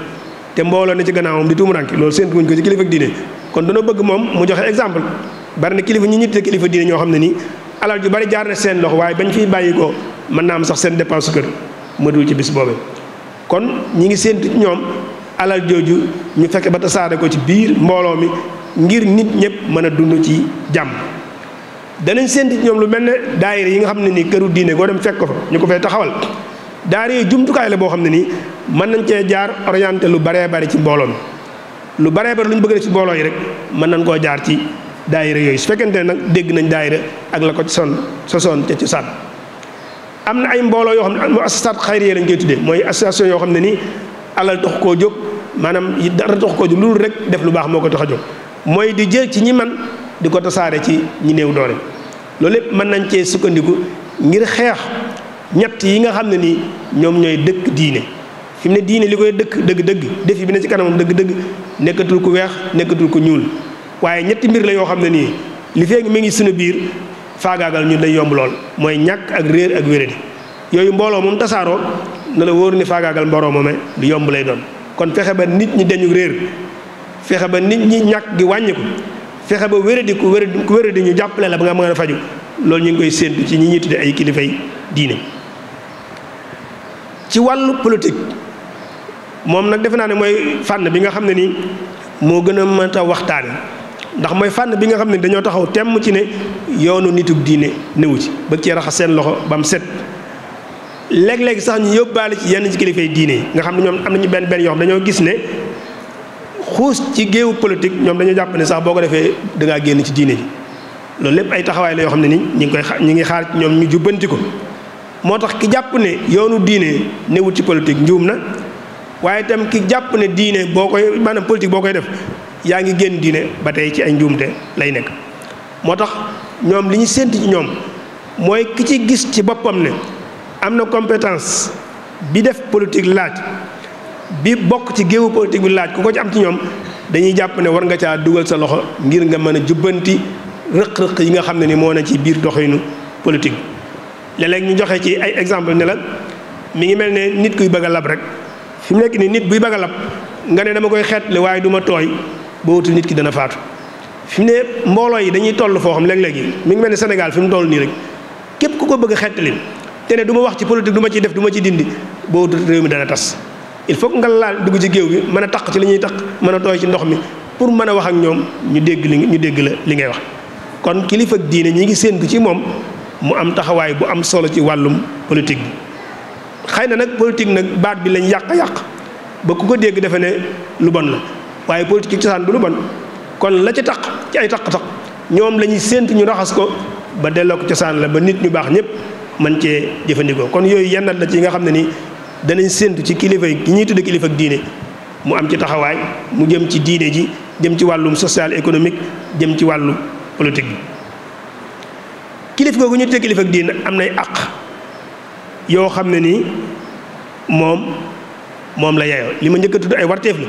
te mbooloo ne ci gannaawam di tuumuranke loolu séentuwuñ ko ci kilifa ak diine kon dana bëgg moom mu joxe exemple bari na kilifa ñi ñitte kilifa diine ñoo xam ne nii alal ju bari jaar na seen loxo waaye bañ fiy bàyyi ko mën naa am sax seen dépense kër mëdul ci bis boobee kon ñi ngi séentu ñoom alal jooju ñu fekke ba tasaare ko ci biir mbooloo mi ngir nit ñëpp mën a dund ci jàmm danañ séentu ñoom lu mel ne daayira yi nga xam ne nii këru diine goo dem fekk ko fa ñu ko fay taxawal daayira yi jumtukaay la boo xam ne nii mën nañ cee jaar orienté lu baree bari ci mbooloo mi lu baree bari lu ñu bëgg ci mbooloo yi rek mën nañ koo jaar ci daayira yooyu su fekkente ne nag dégg nañ daayira ak la ko sosoon ca cosaan am na ay mbooloo yoo xam ne association xayriya lañ koy tuddee mooy association yoo xam ne nii alal tax koo jóg maanaam dara tax koo jóg loolu rek def lu baax moo ko tax a jóg mooy di jël ci ñi man di ko tasaare ci ñi néew doole loolu lépp mën nañ cee sukkandiku ngir xeex ñett yi nga xam ne nii ñoom ñooy dëkk diine fi mu ne diine li koy dëkk dëgg-dëgg defi bi ne ci kanamam dëgg-dëgg nekkatul ku weex nekkatul ku ñuul waaye ñetti mbir la yoo xam ne nii li feeg mi ngi suñu biir faagaagal ñun day yomb lool mooy ñàkk ak réer ak wéradi yooyu mbooloo moom tasaaroo na la wóor ni faagaagal mbooloo moome lu yomb lay doon kon fexe ba nit ñi dañu réer fexe ba nit ñi ñàkk gi wàññi ko fexe ba wéradi ku wéradi ñu jàppale la ba nga mën a faju loolu ñu ngi koy séentu ci ñi ñuy tudde ay kilifay diine ci wàllu politique moom nag defe naa ne mooy fànn bi nga xam ne nii moo gën a mën a waxtaane ndax mooy fànn bi nga xam ne dañoo taxaw temm ci ne yoonu nitug diine newu ci bëgg cee raxas seen loxo ba mu set léeg-léeg sax ñu yóbbaale ci yenn ci kilifay diine yi nga xam ne ñoom am nañu benn yoo xam dañoo gis ne xuus ci géewu politique ñoom dañoo jàpp ne sax boo ko defee da ngaa génn ci diine ji loolu lépp ay taxawaay la yoo xam ne ni ñu ngi xaar ci ñoom ñu jubbanti ko moo tax ki jàpp ne yoonu diine newut ci politique njuum na waaye itam ki jàpp ne diine boo koy maanaam politique boo koy def yaa ngi génn diine ba tey ci ay njuumte lay nekk. moo tax ñoom li ñu séntu ci ñoom mooy ki ci gis ci boppam ne am na compétence bi def politique laaj bi bokk ci géewu politique bi laaj ku ko ci am ci ñoom dañuy jàpp ne war nga caa dugal sa loxo ngir nga mën a jubbanti rëq-rëq yi nga xam ne ni moo na ci biir doxinu politique bi. léeg-léeg ñu joxe ci ay exemple ne la mi ngi mel ne nit kuy bëgg a lab rek fi mu nekk nii nit buy bëgg a lab nga ne dama koy xeetle waaye du ma tooy boo wutul nit ki dana faatu. fi mu ne mbooloo yi dañuy toll foo xam léeg-léeg yi mi ngi mel ne Sénégal fi mu toll nii rek képp ku ko bëgg a xettali te ne du ma wax ci politique du ma ciy def du ma ci dindi boo wutul réew mi dana tas. il faut que nga laal dugg ci géew bi mën a taq ci li ñuy taq mën a tooy ci ndox mi pour mën a wax ak ñoom ñu dégg la li ngay wax. kon kilifa ak diine ñi ngi séentu ci moom mu am taxawaay bu am solo ci wàllum politique bi xëy na nag politique nag baat bi lañ yàq ba ku ko dégg defe ne lu bon la waaye politique ci cosaan du lu bon kon la ci taq ci ay taq-taq ñoom la ñuy séentu ñu raxas ko ba delloo ko cosaan la ba nit ñu baax ñëpp mën cee jëfandikoo kon yooyu yennat la ci nga xam ne ni danañ séentu ci kilifa yi ki ñuy tudde kilifa ak diine mu am ci taxawaay mu jëm ci diine ji jëm ci wàllum social économique jëm ci wàllu politique bi. kilif googu ñu tuddee kilifa ak diine am nay àq yoo xam ne nii moom la yeyoo li ma njëkk a tudd ay warteef la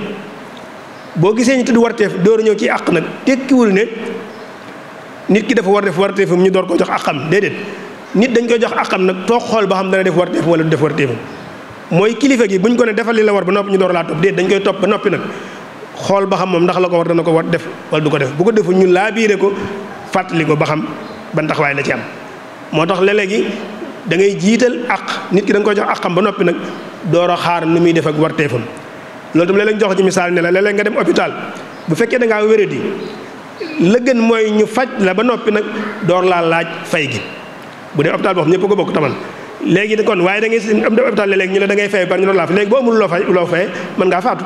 boo gisee ñu tudd warteef door a ñëw ci àq nag tekkiwul ne nit ki dafa war def warteefam ñu door ko jox àqam déedéet nit dañ koy jox àqam nag toog xool ba xam dana def warteefam wala du def warteefam mooy kilifa gi buñ ko ne defal li la war ba noppi ñu door laa topp déedéet dañ koy topp ba noppi nag xool ba xam moom ndax la ko war dana ko war def wala du ko def bu ko deful ñu laabiire ko fàttali ko ba xam ban taxawaay la ci am. moo tax léeg-léegi da ngay jiital àq nit ki da nga koy jox àqam ba noppi nag door a xaar nu muy def ak warteefam loolu tam léeg-léeg jox ci misaal ne la léeg-léeg nga dem hôpital bu fekkee da ngaa wéradi la gën mooy ñu faj la ba noppi nag door laa laaj fay gi bu dee hôpital boo xam ñëpp ko bokk taman léegi kon waaye da ngay am dem hôpital léeg-léeg ñu ne da ngay fay par ñu door laa fay léegi boo amul loo fay mën ngaa faatu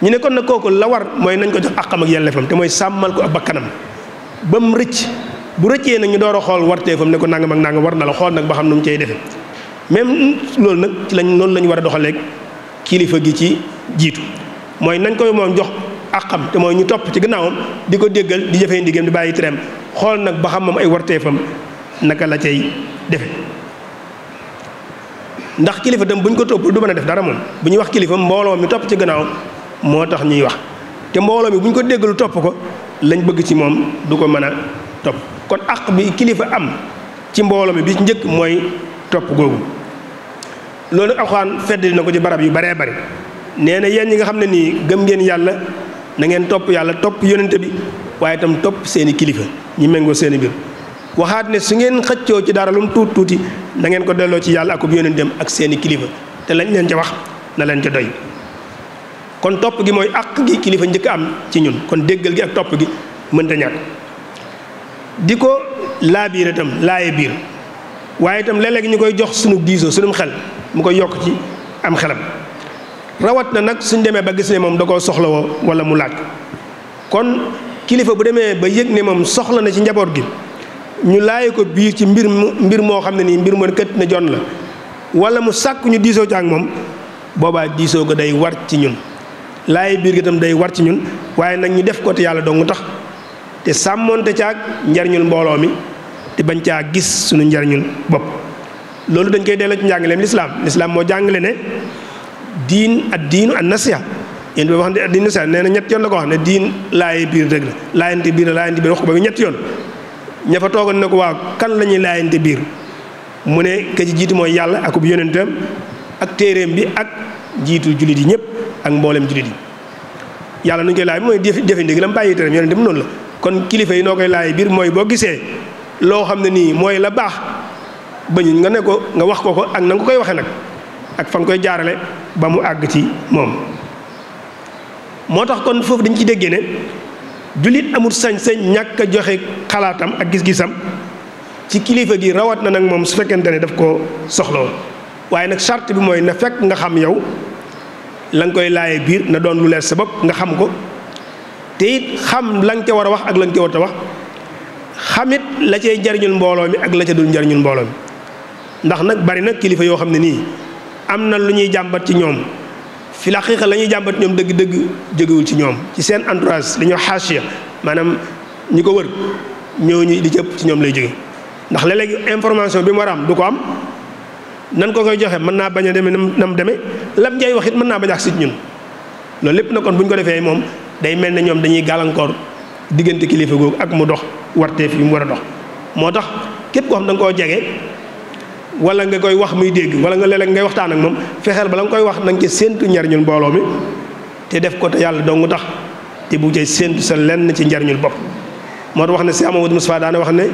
ñu ne kon nag kooku la war mooy nañ ko jox àqam ak yelleefam te mooy sàmmal ko ak bakkanam ba mu rëcc bu rëccee nag ñu door a xool warteefam ne ko nangam ak nangam war na la xool nag ba xam nu mu cay defee même loolu nag ci noonu la ñu war a doxalee kilifa gi ci jiitu mooy nañ koy moom jox àqam te mooy ñu topp ci gannaawam di ko déggal di jëfee ndigam di bàyyi tereem xool nag ba xam moom ay warteefam naka la cay defe ndax kilifa tam bu ñu ko topp du mën a def dara moom bu ñuy wax kilifa mbooloo mi topp ci gannaawam moo tax ñuy wax te mbooloo mi bu ñu ko déggalu topp ko lañ bëgg ci moom du ko mën a topp kon àq bi kilifa am ci mbooloo mi bi ci njëkk mooy topp googu loolu alxuraan fedd na ko ci barab yu baree bari nee na yéen ñi nga xam ne nii gëm ngeen yàlla na ngeen topp yàlla topp yonente bi waaye itam topp seeni kilifa ñi méngoo seeni mbir waxaat ne su ngeen xëccoo ci dara lu mu tuuti na ngeen ko delloo ci yàlla akub yonenteem ak seeni kilifa te lañ leen ca wax na leen ca doy kon topp gi mooy àq gi kilifa njëkk am ci ñun kon déggal gi ak topp gi mënta ñàkk di ko laabiir itam laaye biir waaye itam léeg-léeg ñu koy jox sunu diisoo sunum xel mu koy yokk ci am xelam rawat na nag suñ demee ba gis ne moom da koo soxlawoo wala mu laaj kon kilifa bu demee ba yëg ne moom soxla na ci njaboot gi ñu laaye ko biir ci mbir moo xam ne nii mbir mu kët na jon la wala mu sàkk ñu diisoo ci ak moom boobaa diisoo ko day war ci ñun laaye biir gi itam day war ci ñun waaye nag ñu def ko te yàlla dong tax te sàmmoonte caag njariñul mbooloo mi te bañ caa gis suñu njariñul bopp loolu dañ koy delloo ci njàngaleem lislaam moo jàngale ne diin ak diinu an nasiha yéen bi wax ne diin nasiha nee na ñett yoon la ko wax ne diin laaye biir rek la laayante biir wax ko ba ñett yoon ña fa toogoon ne ko waaw kan la ñuy laayante biir mu ne ka ci jiitu mooy yàlla akub yonentam ak téeréem bi ak jiitu jullit yi ñëpp ak mboolem jullit yi yàlla nuñ koy laay bi mooy jëfe ndigalam bàyyi téeréem yonentam noonu la kon kilifa yi noo koy laay biir mooy boo gisee loo xam ne nii mooy la baax bañuñ nga ne ko nga wax ko ak na nga koy waxee nag ak fa nga koy jaarale ba mu àgg ci moom. moo tax kon foofu dañ ci déggee ne jullit amul sañ-sañ ñàkk a joxe xalaatam ak gis-gisam ci kilifa gi rawat na nag moom su fekkente ne daf ko soxlawoo waaye nag charte bi mooy na fekk nga xam yow la nga koy laaye biir na doon lu leer sa bopp nga xam ko te it xam la nga ca war a wax ak la nga ca war a wax xamit la cay jariñul mbooloo mi ak la ca dul jariñul mbooloo mi ndax nag bari na kilifa yoo xam ne nii am na lu ñuy jàmbat ci ñoom fi la xaqiiqa la ñuy jàmbat ñoom dëgg-dëgg jógewul ci ñoom ci seen entourage li ñuy wax xaasiya maanaam ñi ko wër ñooñu di cëpp ci ñoom lay jóge ndax léeg-léeg information bi mu war a am du ko am nan ko koy joxe mën naa bañ a demee nam demee lam njay wax it mën naa bañ a agsi ci ñun loolu lépp na kon bu ñu ko defee moom day mel ne ñoom dañuy gàllankoor diggante kilifa googu ak mu dox warteef yi mu war a dox moo tax képp koo xam da nga koo jege wala nga koy wax muy dégg wala nga léeg-léeg ngay waxtaan ak moom fexeel ba la nga koy wax na nga ci séentu njariñul mbooloo mi te def ko te yàlla dong tax te bu cay séentu sa lenn ci njariñul bopp moo tax wax ne si Amadou Moustapha daana wax ne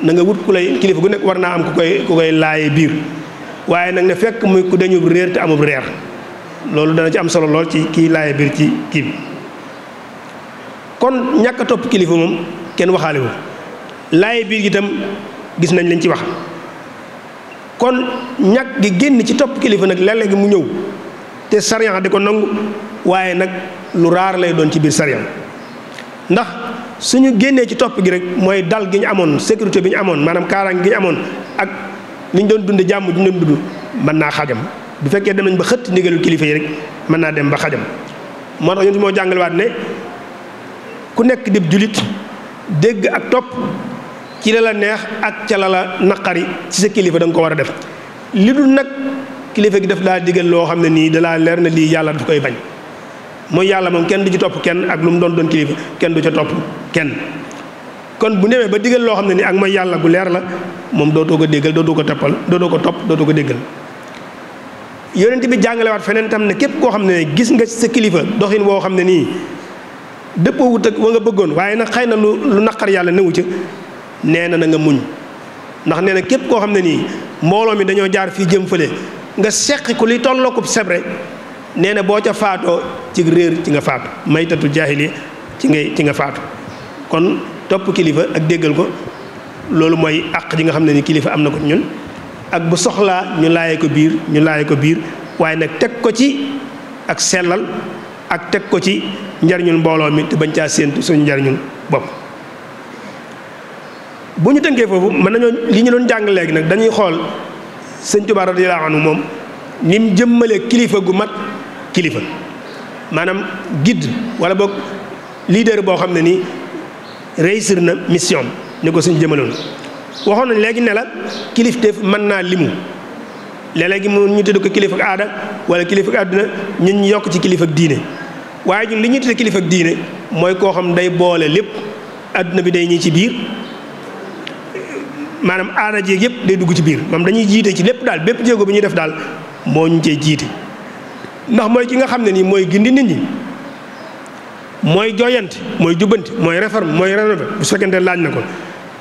na nga wut ku lay kilifa gu nekk war naa am ku koy laaye biir waaye nag ne fekk muy ku dañu réer te amub reer loolu dana ci am solo lool ci kii laaye biir ci kii bi kon ñàkk a topp kilifa moom kenn waxaale wu laaye biir gi itam gis nañ lañ ci wax kon ñàkk gi génn ci topp kilifa nag léeg-léeg mu ñëw te sariya di ko nangu waaye nag lu raar lay doon ci biir sariya ndax suñu génnee ci topp gi rek mooy dal gi ñu amoon sécurité bi ñu amoon maanaam kaaraange gi ñu amoon ak li ñu doon dunde jàmm ji ñu doon dund mën naa xajam bu fekkee dem nañ ba xëtt ndigalul kilifa yi rek mën naa dem ba xajam moo tax ñun moo jàngalewaat ne ku nekk dib julit dégg ak topp ci la la neex ak ca la la naqari ci sa kilifa da nga ko war a def li dul nag kilifa gi daf laa digal loo xam ne nii da laa leer na lii yàlla daf koy bañ mooy yàlla moom kenn du ci topp kenn ak lu mu doon kilifa kenn du ca topp kenn kon bu newee ba digal loo xam ne nii ak mooy yàlla gu leer la moom dootoo ko déggal dootoo ko toppal dootoo ko topp dootoo ko déggal yonent bi jàngalewaat feneen tam ne képp koo xam ne gis nga sa kilifa doxin woo xam ne nii dëppoo wut ak wa nga bëggoon waaye nag xëy na lu naqar yàlla newu ca nee na nga muñ ndax nee na képp koo xam ne nii mbooloo mi dañoo jaar fii jëm fële nga seqi ko li tolloo ko sebre nee na boo ca faatoo ci réer ci nga faatu maytatu jaahili ci nga faatu kon topp kilifa ak déggal ko loolu mooy àq ji nga xam ne ni kilifa am na ko ñun ak bu soxlaa ñu laaye ko biir waaye nag teg ko ci ak sellal ak teg ko ci njariñul mbooloo mi te bañ caa séentu suñu njariñul bopp bu ñu tënkee foofu mën nañoo li ñu doon jàng léegi nag dañuy xool sëñ Tuubaa radiyallaahu anhu moom ni mu jëmmalee kilifa gu mat kilifa maanaam guide wala boog leader boo xam ne nii réussir na mission ni ko suñ jëmaloon waxoon nañ léegi ne la kilifteef mën naa limu léeg-léegi mu ñu tudd ko kilifa ak aada wala kilifa ak àdduna ñun ñu yokk ci kilifa ak diine waaye ñun li ñuy tudd kilifa ak diine mooy koo xam day boole lépp àdduna bi day ñi ci biir maanaam aada jéeg yëpp day dugg ci biir moom dañuy jiite ci lépp daal bépp jéego bi ñuy def daal moo ñu cee jiite ndax mooy ki nga xam ne nii mooy gindi nit ñi mooy jooyanti mooy jubbanti mooy réforme mooy rénové bu fekkente laaj na ko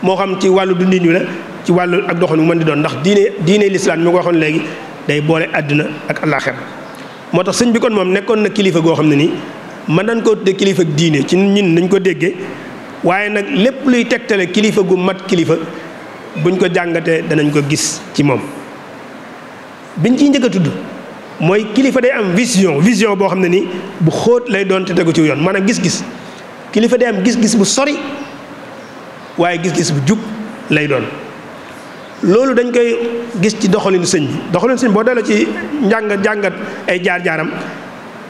moo xam ci wàllu dundin wi la ci wàllu ak doxalin bu mën di doon ndax diine lislaam mi ko waxoon léegi day boole àdduna ak àllaaxira moo tax sëñ bi kon moom nekkoon na kilifa goo xam ne nii mën nañ koo tuddee kilifa ak diine ci ñun nañ ko déggee waaye nag lépp luy tegtale kilifa gu mat kilifa buñ ko jàngatee danañ ko gis ci moom biñ ciy njëkk a tudd mooy kilifa day am vision boo xam ne nii bu xóot lay doon te tegu ci yoon maanaam gis-gis kilifa day am gis-gis bu sori waaye gis-gis bu jub lay doon loolu dañ koy gis ci doxalinu sëñ bi boo delloo ci jàngat ay jaar-jaaram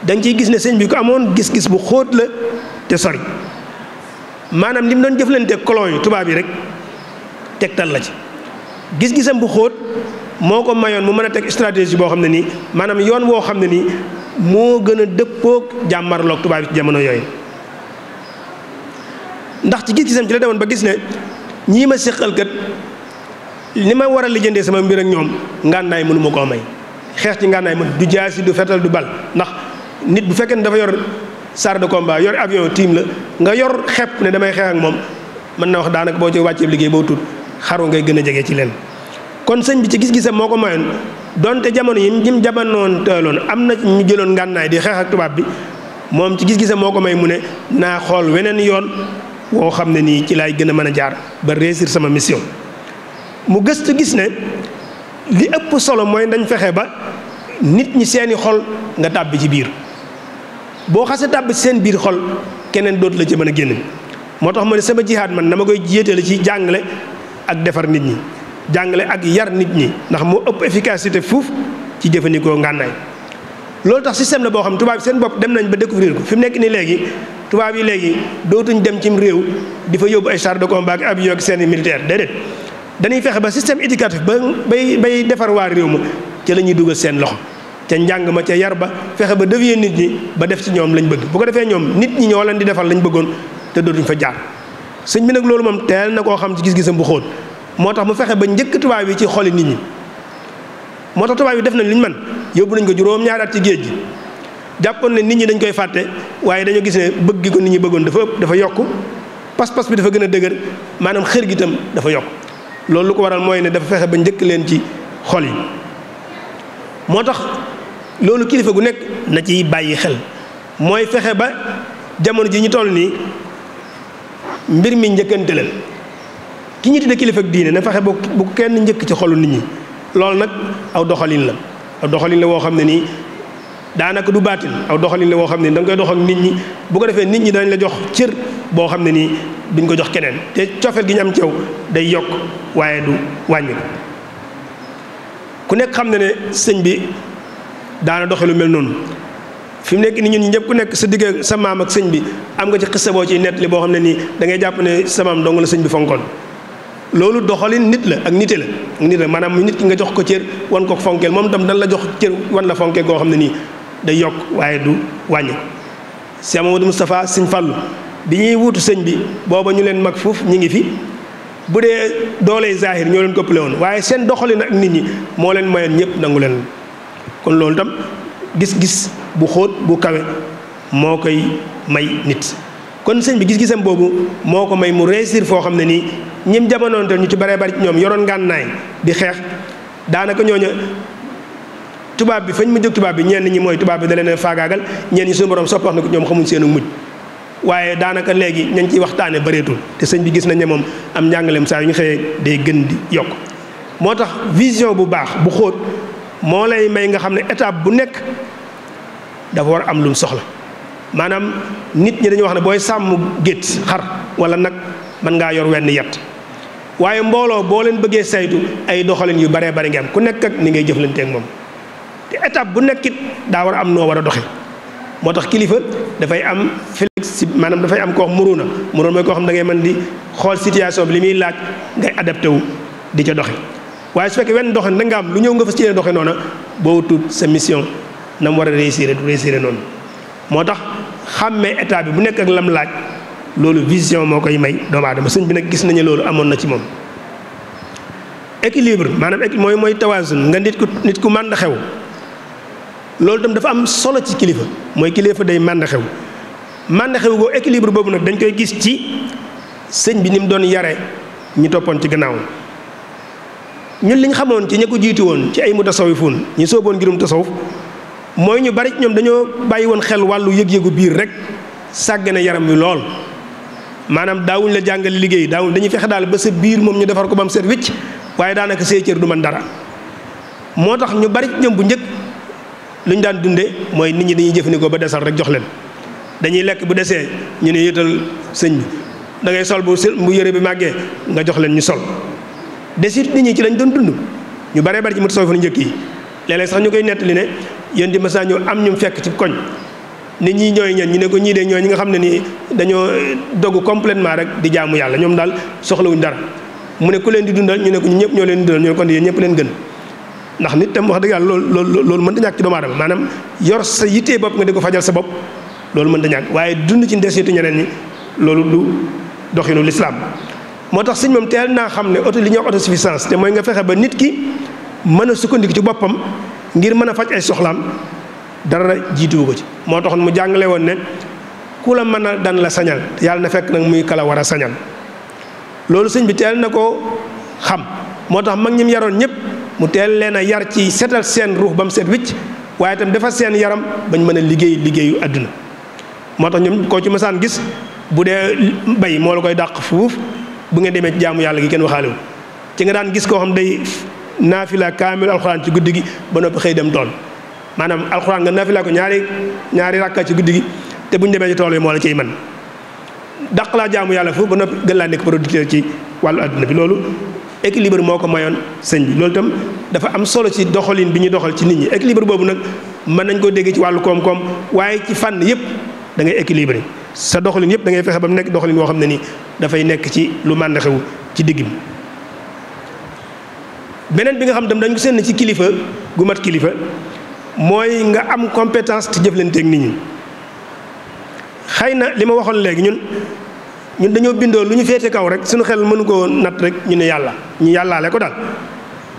dañ ciy gis ne sëñ bi ko amoon gis-gis bu xóot la te sori maanaam li mu doon jëflante colon yi tubaab yi rek tegtal la ci gis-gisam bu xóot moo ko mayoon mu mën a teg stratégie boo xam ne nii maanaam yoon woo xam ne nii moo gën a dëppoog jàmmarloog tubaab yi ci jamono yooyu ndax ci gis-gisam ci la demoon ba gis ne ñii ma séqal kat ni ma war a lijjandee sama mbir ak ñoom ngànnaay mënu ma koo may xeex ci ngànnaay mën du jaasi du fetal du bal ndax nit bu fekkee ne dafa yor char de combat yor avion tiim la nga yor xepp ne damay xeex ak moom mën na wax daanaka boo ci wàccee liggéey boo tuut xaru ngay gën a jege ci leen kon sëñ bi ci gis-gisam moo ko mayoon donte jamono yi ñim jamonoon teeloon am na ñu jëloon ngànnaay di xeex ak tubaab bi moom ci gis-gisam moo ko may mu ne naa xool weneen yoon woo xam ne nii ci laay gën a mën a jaar ba réussir sama mission. mu gëstu gis ne li ëpp solo mooy dañ fexe ba nit ñi seeni xol nga tàbbi ci biir boo xasee tàbbi ci seen biir xol keneen dootu la ci mën a génn. moo tax ma ne sama jihaad man dama koy jiitale ci jàngale ak defar nit ñi jàngale ak yar nit ñi ndax moo ëpp efficacité fuuf ci jëfandikoo ngànnaay. loolu tax système la boo xam tubaab yi seen bopp dem nañ ba découvrir ko fi mu nekk nii léegi tubaab yi léegi dootuñ dem cim réew di fa yóbbu ay chars de combat ak avion ak seen militaire déedéet dañuy fexe ba système éducatif ba bay defar waa réew ma ca la ñuy dugal seen loxo ca njàng ma ca yar ba fexe ba dévier nit ñi ba def ci ñoom lañ bëgg bu ko defee ñoom nit ñi ñoo leen di defal lañ bëggoon te dootuñ fa jaar. sëñ bi nag loolu moom teel na koo xam ci gis-gisam bu xóot moo tax mu fexe ba njëkk tubaab yi ci xoli nit ñi moo tax tubaab yi def nañ li ñu mën yóbbu nañ ko juróom-ñaari at ci géej gi jàppoon ne nit ñi dañ koy fàtte waaye dañoo gis ne bëgg gi ko nit ñi bëggoon dafa ëpp dafa yokk pas-pas bi dafa gën a dëgër maanaam xër gi itam dafa yokk loolu lu ko waral mooy ne dafa fexe ba njëkk leen ci xol yi. moo tax loolu kilifa gu nekk na ciy bàyyi xel mooy fexe ba jamono ji ñu toll nii mbir mi njëkkante la ki ñu tudde kilifa ak diine na fexe bu kenn njëkk ci xolu nit ñi loolu nag aw doxalin la woo xam ne nii daanaka du baatil aw doxalin la woo xam ne da nga koy dox ak nit ñi bu ko defee nit ñi dañ la jox cër boo xam ne nii duñ ko jox keneen te cofeel gi ñu am ci yow day yokk waaye du wàññi ku nekk xam ne ne sëñ bi daana doxe lu mel noonu fi mu nekk ni ñun ñëpp ku nekk sa digg sa maam ak sëñ bi am nga ci xissa boo ciy nettali boo xam ne nii da ngay jàpp ne sa maam dong la sëñ bi fonkoon loolu doxalin nit la ak nite la maanaam nit ki nga jox ko cër wan ko fonkeel moom tam dan la jox cër wan la fonkeel goo xam ne nii day yokk waaye du wàññi. Cheikh Mamadou Moustapha sëñ Fallu bi ñuy wuutu sëñ bi booba ñu leen mag foofu ñi ngi fi bu dee dooley zahir ñoo leen koppale woon waaye seen doxalin ak nit ñi moo leen mayoon ñëpp nangu leen kon loolu tam gis-gis bu xóot bu kawe moo koy may nit. kon sëñ bi gis-gisam boobu moo ko may mu réussir foo xam ne nii ñim jamonoon te ñu ci baree bari ci ñoom yoroon ngànnaay di xeex daanaka ñooñu tubaab bi fañ mu jóg tubaab bi ñenn ñi mooy tubaab bi da leen a faagaagal ñenn ñi suñu borom soppax na ko ñoom xamuñ seenu mujj waaye daanaka léegi ñañ ciy waxtaane bareetul te sëñ bi gis nañ ne moom am njàngaleem saa yu ñu xëyee day gën di yokk. moo tax vision bu baax bu xóot moo lay may nga xam ne étape bu nekk dafa war am lu mu soxla maanaam nit ñi dañuy wax ne booy sàmm gétt xar wala nag mën ngaa yor wenn yett waaye mbooloo boo leen bëggee saytu ay doxalin yu baree bari nga am ku nekk ak ni ngay jëflanteeg moom te étape bu nekkit daa war a am noo war a doxe moo tax kilifa dafay am flexible maanaam dafay am koo wax muruna mooy koo xam da ngay mën di xool situation bi li muy laaj ngay adapté wu di ca doxe waaye su fekkee wenn doxin da nga am lu ñëw nga fas yéene doxe noona boo tuut sa mission na mu war a réussir du réussir noonu moo tax xàmmee état bi bu nekk ak lam laaj loolu vision moo koy may doomu aadama sëñ bi nag gis nañu loolu amoon na ci moom. équilibre maanaam mooy tawaasun nga nit ku mànd xew loolu tam dafa am solo ci kilifa mooy kilifa day mànd xew goo équilibre boobu nag dañ koy gis ci sëñ bi ni mu doon yare ñi toppoon ci gannaaw ñun liñ xamoon ci ña ko jiitu woon ci ay mutasawwifuun ñi sooboon ngirum tasawuf mooy ñu bari ñoom dañoo bàyyi woon xel wàllu yëg-yëgu biir rek sàggane yaram wi lool maanaam daawuñ la jàngal liggéey dañuy fexe daal ba sa biir moom ñu defar ko ba mu set wicc waaye daanaka say cër du man dara moo tax ñu bari ñoom bu njëkk lu ñu daan dunde mooy nit ñi dañuy jëfandikoo ba desal rek jox leen dañuy lekk bu desee ñu ne yëtal sëñ bi da ngay sol bu yëre bi màggee nga jox leen ñu sol desit nit ñi ci lañ doon dund ñu baree bari ci mutasawwif fu njëkk yi léeg-léeg sax ñu koy nettali ne yéen di masa ñëw am ñu fekk ci koñ nit ñi ñooy ñen ñu ne ko ñii de ñooy ñi nga xam ne nii dañoo dogu complètement rek di jaamu yàlla ñoom daal soxlawuñ dara mu ne ku leen di dundal ñu ne ko ñu ñëpp ñoo leen dundal ñu ne kon yéen ñëpp leen gën ndax nit tam wax dëgg yàlla loolu mën ta ñàkk ci doomu aadama maanaam yor sa yittee bopp nga di ko fajal sa bopp loolu mën ta ñàkk waaye dund ci ndesitu ñeneen ñi loolu du doxinu lislaam moo tax sëñ moom teel naa xam ne li ñuy wax autosuffisance te mooy nga fexe ba nit ki mën a sukkandiku ci boppam ngir mën a faj ay soxlaam dara jiituwu ko ci moo tax mu jàngale woon ne ku la mën a dan la sañal yàlla na fekk nag muy kala war a sañal loolu sëñ bi teel na ko xam moo tax mag ñim yaroon ñëpp mu teel leen a yar ci setal seen ruux ba mu set wicc waaye itam defar seen yaram bañ mën a liggéeyu àdduna moo tax ñoom koo ci masaan gis bu dee bay moo la koy dàq fuuf bu ngeen demee ci jaamu yàlla gi kenn waxaale wu ci nga daan gis koo xam day naafila kaamil alxuraan ci guddi gi ba noppi xëy dem tool maanaam alxuraan nga naafila ko ñaari rakka ci guddi gi te bu ñu demee ci tool yi moo la ciy mën dàq laa jaamu yàlla foofu ba noppi gën laa nekk producteur ci wàllu àdduna bi loolu équilibre moo ko mayoon sëñ bi loolu itam dafa am solo ci doxalin bi ñu doxal ci nit ñi équilibre boobu nag mën nañ ko dégg ci wàllu koom-koom waaye ci fànn yëpp da ngay équilibré sa doxalin yëpp da ngay fexe ba mu nekk doxalin boo xam ne nii dafay nekk ci lu màndaxewu ci digg bi beneen bi nga xam tam dañ ko seen ci kilifa gu mat kilifa mooy nga am compétence te jëflanteeg nit ñi xëy na li ma waxoon léegi ñun dañoo bindoo lu ñu féete kaw rek suñu xel mënu koo natt rek ñu ne yàlla ñu yàllaale ko daal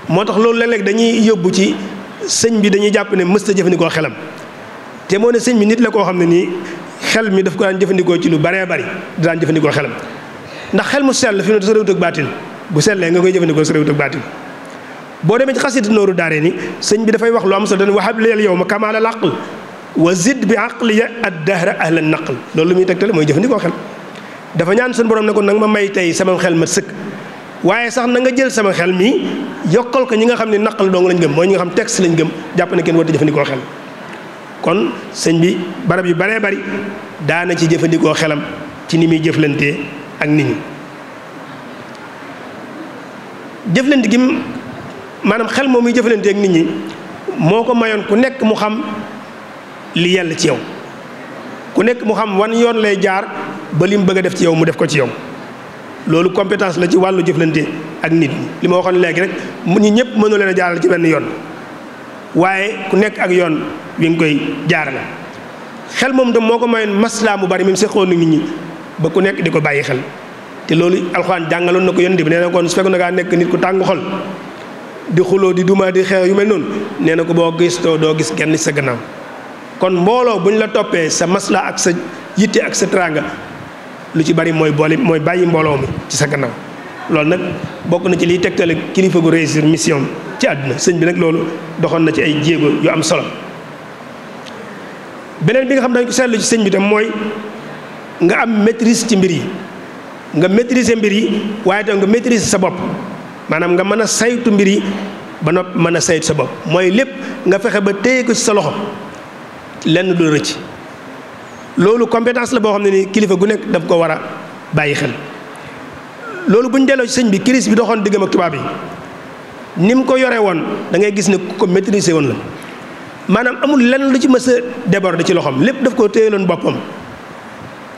moo tax loolu léeg-léeg dañuy yóbbu ci sëñ bi dañuy jàpp ne mësta jëfandikoo xelam te moo ne sëñ bi nit la koo xam ne nii xel mi daf ko daan jëfandikoo ci lu baree bari daan jëfandikoo xelam ndax xel mu sell fi ne sa réwut ak baatin bu sellee nga koy jëfandikoo sa réwut ak baatin boo demee ci xasida nooru daare ni sëñ bi dafay wax lu am solo dañ wahab lil yawma kamaala al aql wa zid bi aqliya ad dahra ahla naql loolu lu muy tegtale mooy jëfandikoo xel dafa ñaan suñu borom ne ko nag ma may tey sama xel ma sëkk waaye sax na nga jël sama xel mi yokkal ko ñi nga xam ne naqal dong lañ gëm mooy ñi nga xam texte lañ gëm jàpp ne kenn warut a jëfandikoo xel kon sëñ bi barab yu baree bari daana ci jëfandikoo xelam ci ni muy jëflantee ak nit ñi jëflante gi maanaam xel moom muy jëflantee ak nit ñi moo ko mayoon ku nekk mu xam li yell ci yow ku nekk mu xam wan yoon lay jaar ba li mu bëgg a def ci yow mu def ko ci yow loolu compétence la ci wàllu jëflante ak nit ñi li ma waxoon léegi rek ñi ñëpp mënu leen a jaaral ci benn yoon waaye ku nekk ak yoon wi nga koy jaarale xel moom tam moo ko mayoon maslaa mu bari même seqoon nit ñi ba ku nekk di ko bàyyi xel te loolu alxuraan jàngaloon na ko yonent bi nee na kon su fekkoon na ngaa nekk nit ku tàng xol di xuloo di duma di xeex yu mel noonu nee na ko boo gistoo doo gis kenn ci sa gannaaw kon mbooloo bu ñu la toppee sa masla ak sa yitte ak sa teraanga lu ci bari mooy bàyyi mbooloo mi ci sa gannaaw loolu nag bokk na ci liy tegtale kilifa gu réussir mission ci àdduna sëñ bi nag loolu doxoon na ci ay jéego yu am solo beneen bi nga xam dañ ko seetlu ci sëñ bi tam mooy nga am maîtrise ci mbir yi nga maîtriser mbir yi waaye tam nga maîtriser sa bopp maanaam nga mën a saytu mbir yi ba noppi mën a saytu sa bopp mooy lépp nga fexe ba téye ko ci sa loxo lenn du rëcc loolu compétence la boo xam ne ni kilifa gu nekk daf ko war a bàyyi xel loolu bu ñu delloo ci sëñ bi crise bi doxoon diggam ak tubaab yi ni mu ko yore woon da ngay gis ne ku ko maîtriser woon la maanaam amul lenn lu ci mës a déborder ci loxoom lépp daf ko téyeloon boppam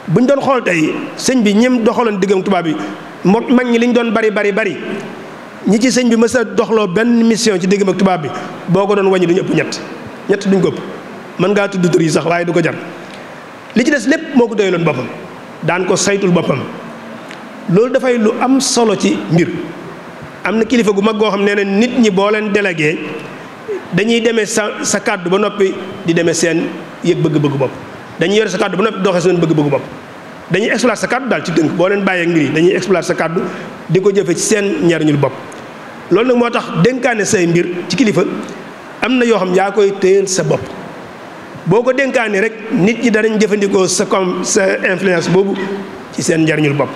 bu ñu doon xool tey sëñ bi ñim doxaloon diggam tubaab yi mag ñi li ñu doon bari ñi ci sëñ bi mës a doxloo benn mission ci diggam ak tubaab bi boo ko doon wàññi du ñu ëpp ñett duñ ko ëpp mën ngaa tudd tur yi sax waaye du ko jar li ci des lépp moo ko doyloon boppam daan ko saytul boppam loolu dafay lu am solo ci mbir am na kilifa gu mag goo xam ne ne nit ñi boo leen délégué dañuy demee sa kàddu ba noppi di demee seen yëg bëgg-bëgg bopp dañuy yore sa kàddu ba noppi doxee seen bëgg-bëgg bopp dañuy exploiter sa kàddu daal ci tënk boo leen bàyyee mbir yi dañuy exploiter sa kàddu di ko jëfe ci seen njariñul bopp loolu nag moo tax dénkaane say mbir ci kilifa am na yoo xam yaa koy téyel sa bopp boo ko dénkaane rek nit ñi danañ jëfandikoo sa influence boobu ci seen njariñul bopp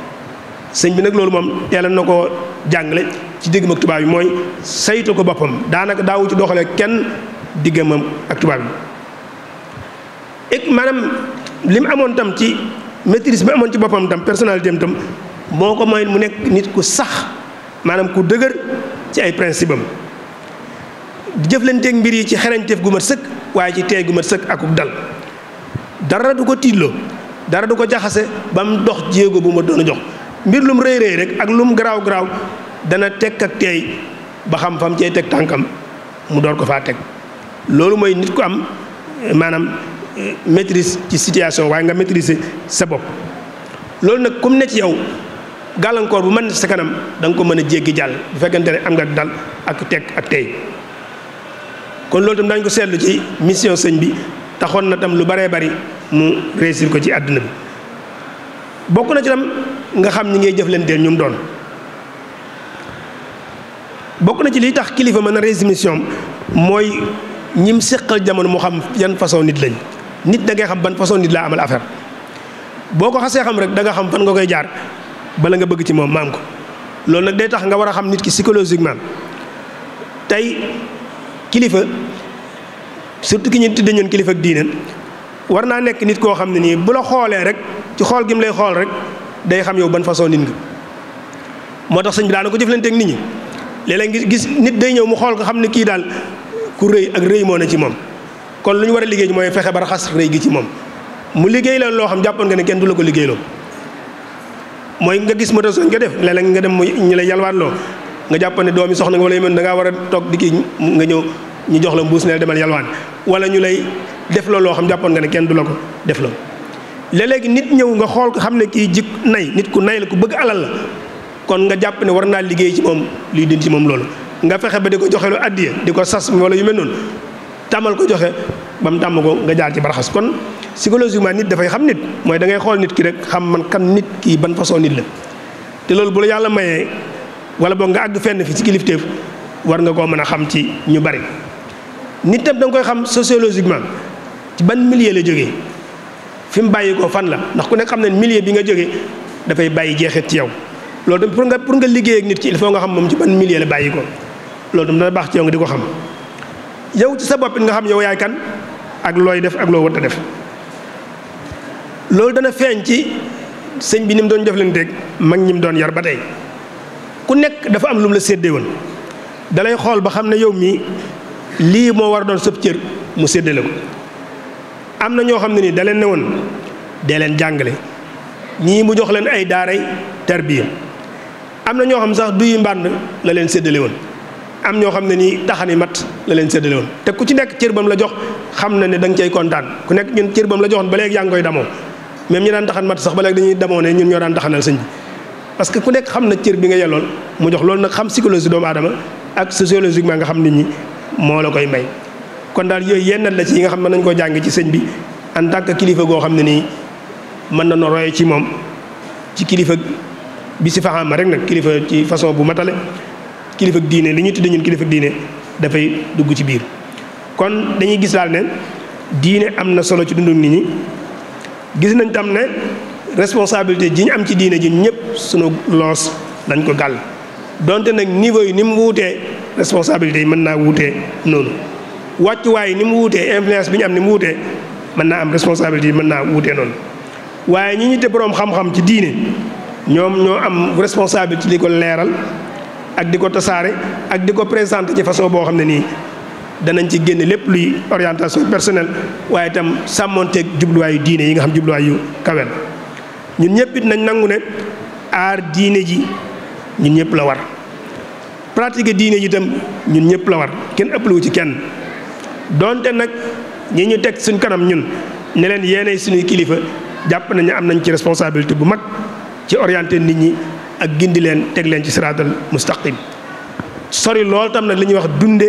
sëñ bi nag loolu moom teeloon na ko jàngale ci diggam ak tubaab yi mooy saytu ko boppam daanaka daawu ci doxalee kenn diggamam ak tubaab yi et maanaam li mu amoon tam ci maîtrise bi amoon ci boppam tam personnalité am tam moo ko may mu nekk nit ku sax maanaam ku dëgër ci ay principe am jëflanteeg mbir yi ci xerañteef gu mat sëkk waaye ci teey gu mat sëkk akuk dal dara du ko tiitloo dara du ko jaxase ba mu dox jéego bu ma doon a jox mbir lum rëy rëy rek ak lum garaaw garaaw dana teg ak teey ba xam fam cey teg tànkam mu door ko faa teg loolu mooy nit ku am maanaam maîtrise ci situation waaye nga maîtriser sa bopp loolu nag comme ne ci yow gàllankoor bu mën sa kanam da nga ko mën a jéggi jàll bu fekkente ne am nga dal ak teg ak tey kon loolu tam dañ ko seetlu ci mission sëñ bi taxoon na tam lu baree bari mu réussir ko ci àdduna bi bokk na ci tam nga xam ñi ngay jëflanteel ñu mu doon bokk na ci liy tax kilifa mën a réussir mission mooy ñim séqal jamono mu xam yan façon nit lañ. nit da ngay xam ban façon nit laa amal affaire boo ko xasee xam rek da nga xam fan nga koy jaar bala nga bëgg ci moom maam ko loolu nag day tax nga war a xam nit ki psychologiquement tey kilifa surtout ki ñu tudde ñun kilifa ak diine war naa nekk nit koo xam ne nii bu la xoolee rek ci xool gi mu lay xool rek day xam yow ban façon nit nga. moo tax sëñ bi daana ko jëflante ak nit ñi léeg-léeg gis nit day ñëw mu xool ko xam ne kii daal ku rëy ak rëy moo ne ci moom kon lu ñu war a liggéey mooy fexe ba raxas rëy gi ci moom mu liggéey la loo xam jàppoon nga ne kenn du la ko liggéeyloo mooy nga gis moto soñ nga def léeg-léeg nga dem mu ñu lay yalwaat loo nga jàpp ne doomi soxna nga wala yu mel da ngaa war a toog di kii nga ñëw ñu jox la mbuus ne demal yalwaan wala ñu lay def loolu loo xam jàppoon nga ne kenn du la ko def loolu. léeg-léegi nit ñëw nga xool ko xam ne kii jik nay nit ku nay la ku bëgg alal la kon nga jàpp ne war naa liggéey ci moom luy dindi ci moom loolu nga fexe ba di ko joxe lu addiya di ko sas wala yu mel noonu tàmmal ko joxe ba mu tàmm ko nga jaar ci baraxas kon psychologiquement nit dafay xam nit mooy da ngay xool nit ki rek xam man kan nit kii ban façon nit la te loolu bu la yàlla mayee wala boog nga àgg fenn fi ci kilifteef war nga koo mën a xam ci ñu bari nit tam da nga koy xam sociologiquement ci ban milieu la jógee fi mu bàyyi ko fan la ndax ku nekk xam ne milieu bi nga jógee dafay bàyyi jeexit ci yow loolu tam pour nga liggéey ak nit ki il faut nga xam moom ci ban milieu la bàyyi ko loolu tam dana baax ci yow nga di ko xam yow ci sa bopp nga xam yow yaay kan ak looy def ak loo war a def loolu dana feeñ ci sëñ bi ni mu doon jëflanteeg mag ñi mu doon yar ba tey ku nekk dafa am lu mu la séddee woon dalay xool ba xam ne yow mii lii moo war a doon sëb cër mu séddale ko am na ñoo xam ne nii da leen ne woon dee leen jàngale ñii mu jox leen ay daaray tarbiya am na ñoo xam sax duyi mbànd la leen séddale woon am ñoo xam ne nii taxani mat la leen séddale woon te ku ci nekk cër bam la jox xam na ne da nga cay kontaan ku nekk ñun cër bam la joxoon ba léegi yaa ngi koy damoo même ñi daan taxan mat sax ba léegi dañuy damoo ne ñun ñoo daan taxanal sëñ bi parce que ku nekk xam na cër bi nga yellool mu jox loolu nag xam psychologie doomu aadama ak sociologiquement nga xam nit ñi moo la koy may kon daal yooyu yenn la ci yi nga xam ne mën nañu koo jàng ci sëñ bi en tant que kilifa goo xam ne nii mën na no roye ci moom ci kilifa bi si faxaama rek nag kilifa ci façon bu matale kilifa diine li ñuy tudde ñun kilifa diine dafay dugg ci biir kon dañuy gis daal ne diine am na solo ci dundu nit ñi gis nañ tam ne responsabilité ji ñu am ci diine ji ñëpp sunu loos dañ ko gàll donte nag niveau yi ni mu wuutee responsabilité yi mën naa wuutee noonu wàccuwaay yi ni mu wuutee influence bi ñu am ni mu wuutee mën naa am responsabilité yi mën naa wuutee noonu waaye ñi ñu te boroom xam-xam ci diine ñoom ñoo am responsabilité ci di ko leeral ak di ko tasaare ak di ko présenter ci façon boo xam ne nii danañ ci génne lépp luy orientation personnelle waaye itam sàmmonteeg jubluwaayu diine yi nga xam jubluwaay yu kawel ñun ñëpp it nañ nangu ne aar diine ji ñun ñëpp la war pratiquer diine ji itam ñun ñëpp la war kenn ëppalewu ci kenn donte nag ñi ñu teg suñ kanam ñun ne leen yéenay suñuy kilifa jàpp nañu am nañ ci responsabilité bu mag ci orienter nit ñi ak gindi leen teg leen ci siraatal mustaqim sori lool tam nag li ñuy wax dunde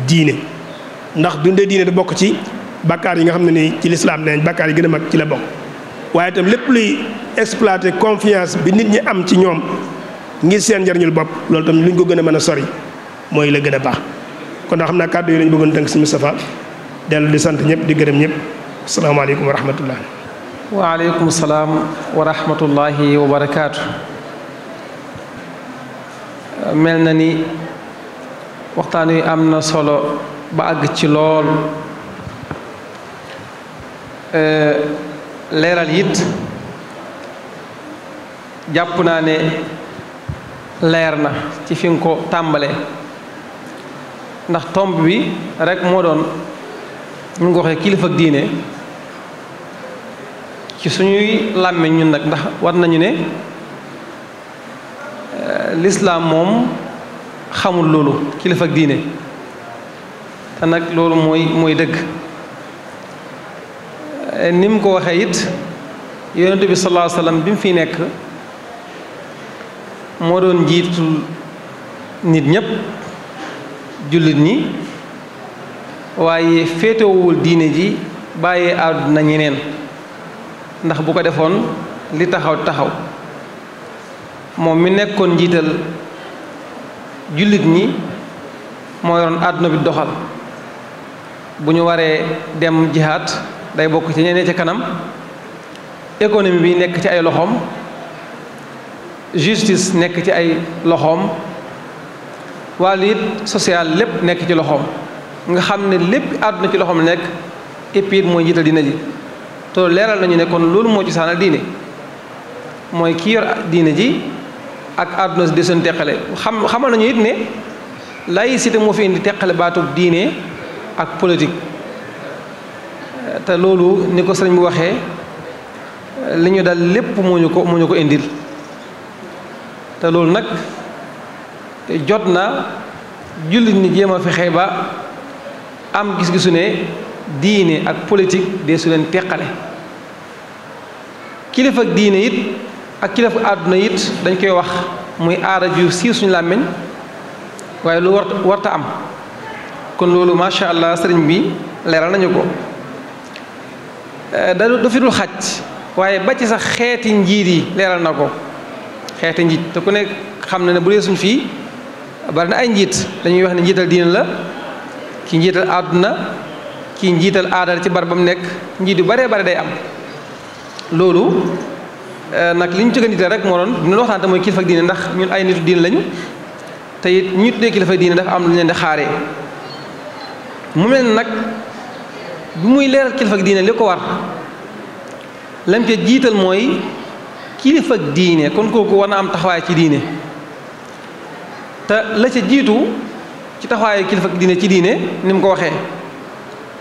diine ndax dunde diine da bokk ci bakkaar yi nga xam ne nii ci lislaam nee nañ bakkaar yi gën a mag ci la bokk waaye itam lépp luy exploiter confiance bi nit ñi am ci ñoom ngir seen njariñul bopp loolu tam lu ñu ko gën a mën a sori mooy la gën a baax kon ndax xam naa kàddu yi lañu bëggoon tënk si Moustapha dellu di sant ñëpp di gërëm ñëpp asalaamaaleykum wa rahmatullah waaleykum salaam wa rahmatullahi wa barakaatu. mel na ni waxtaan wi am na solo ba àgg ci lool leeral it jàpp naa ne leer na ci fi nga ko tàmbalee ndax tomb bi rek moo doon ñu ngi ko waxee kilifa ak diine ci suñuy làmmiñ ñun nag ndax war nañu ne lislaam moom xamul loolu kilifa ak diine te nag loolu mooy dëgg ni mu ko waxee it yonent bi sallallahu alayhi wa sallam bi mu fi nekk moo doon jiitul nit ñépp jullit ñi waaye féetewul diine ji bàyyee àdduna ñeneen ndax bu ko defoon li taxaw moom mi nekkoon njiital jullit ñi moo yoroon àdduna bi doxal bu ñu waree dem jihaad day bokk ci ñeneen ca kanam économie bi nekk ci ay loxoom justice nekk ci ay loxoom wàllu it social lépp nekk ci loxoom nga xam ne lépp àdduna ci loxoom la nekk et puis mooy njiital diine ji te leeral nañu ne kon loolu moo ci saanal diine mooy ki yor diine ji ak àdduna si di seen teqale xamal nañu it ne laïcité moo fi indi teqale baatub diine ak politique te loolu ni ko sëriñ bi waxee li ñu dal lépp moo ñu ko indil te loolu nag jot na jullit ñi jéem a fexe ba am gis-gisu ne diine ak politique de su leen teqale kilifa ak diine it ak kilifa àdduna it dañ koy wax muy aada ju siiw suñu làmmiñ waaye lu warta am kon loolu macha allah sëriñ bi leeral nañu ko du fi dul xaj waaye ba ci sax xeeti njiit yi leeral na ko xeeti njiit te ku nekk xam na ne bu dee suñ fii bari na ay njiit dañuy wax ne njiital diine la ki njiital àdduna ki njiital aadal ci barabam nekk njiit yu baree bare day am loolu nag li ñu ci gën a rek moo doon dina waxtaan te mooy kilifa ak diine ndax ñun ay nitu diine lañu te it ñu tuddee kilifa diine dafa am lu ñu leen di xaaree mu mel nag bi muy leeral kilifa ak diine li ko war lam ca jiital mooy kilifa ak diine kon kooku war na am taxawaay ci diine te la ca jiitu ci taxawaayu kilifa ak diine ci diine ni mu ko waxee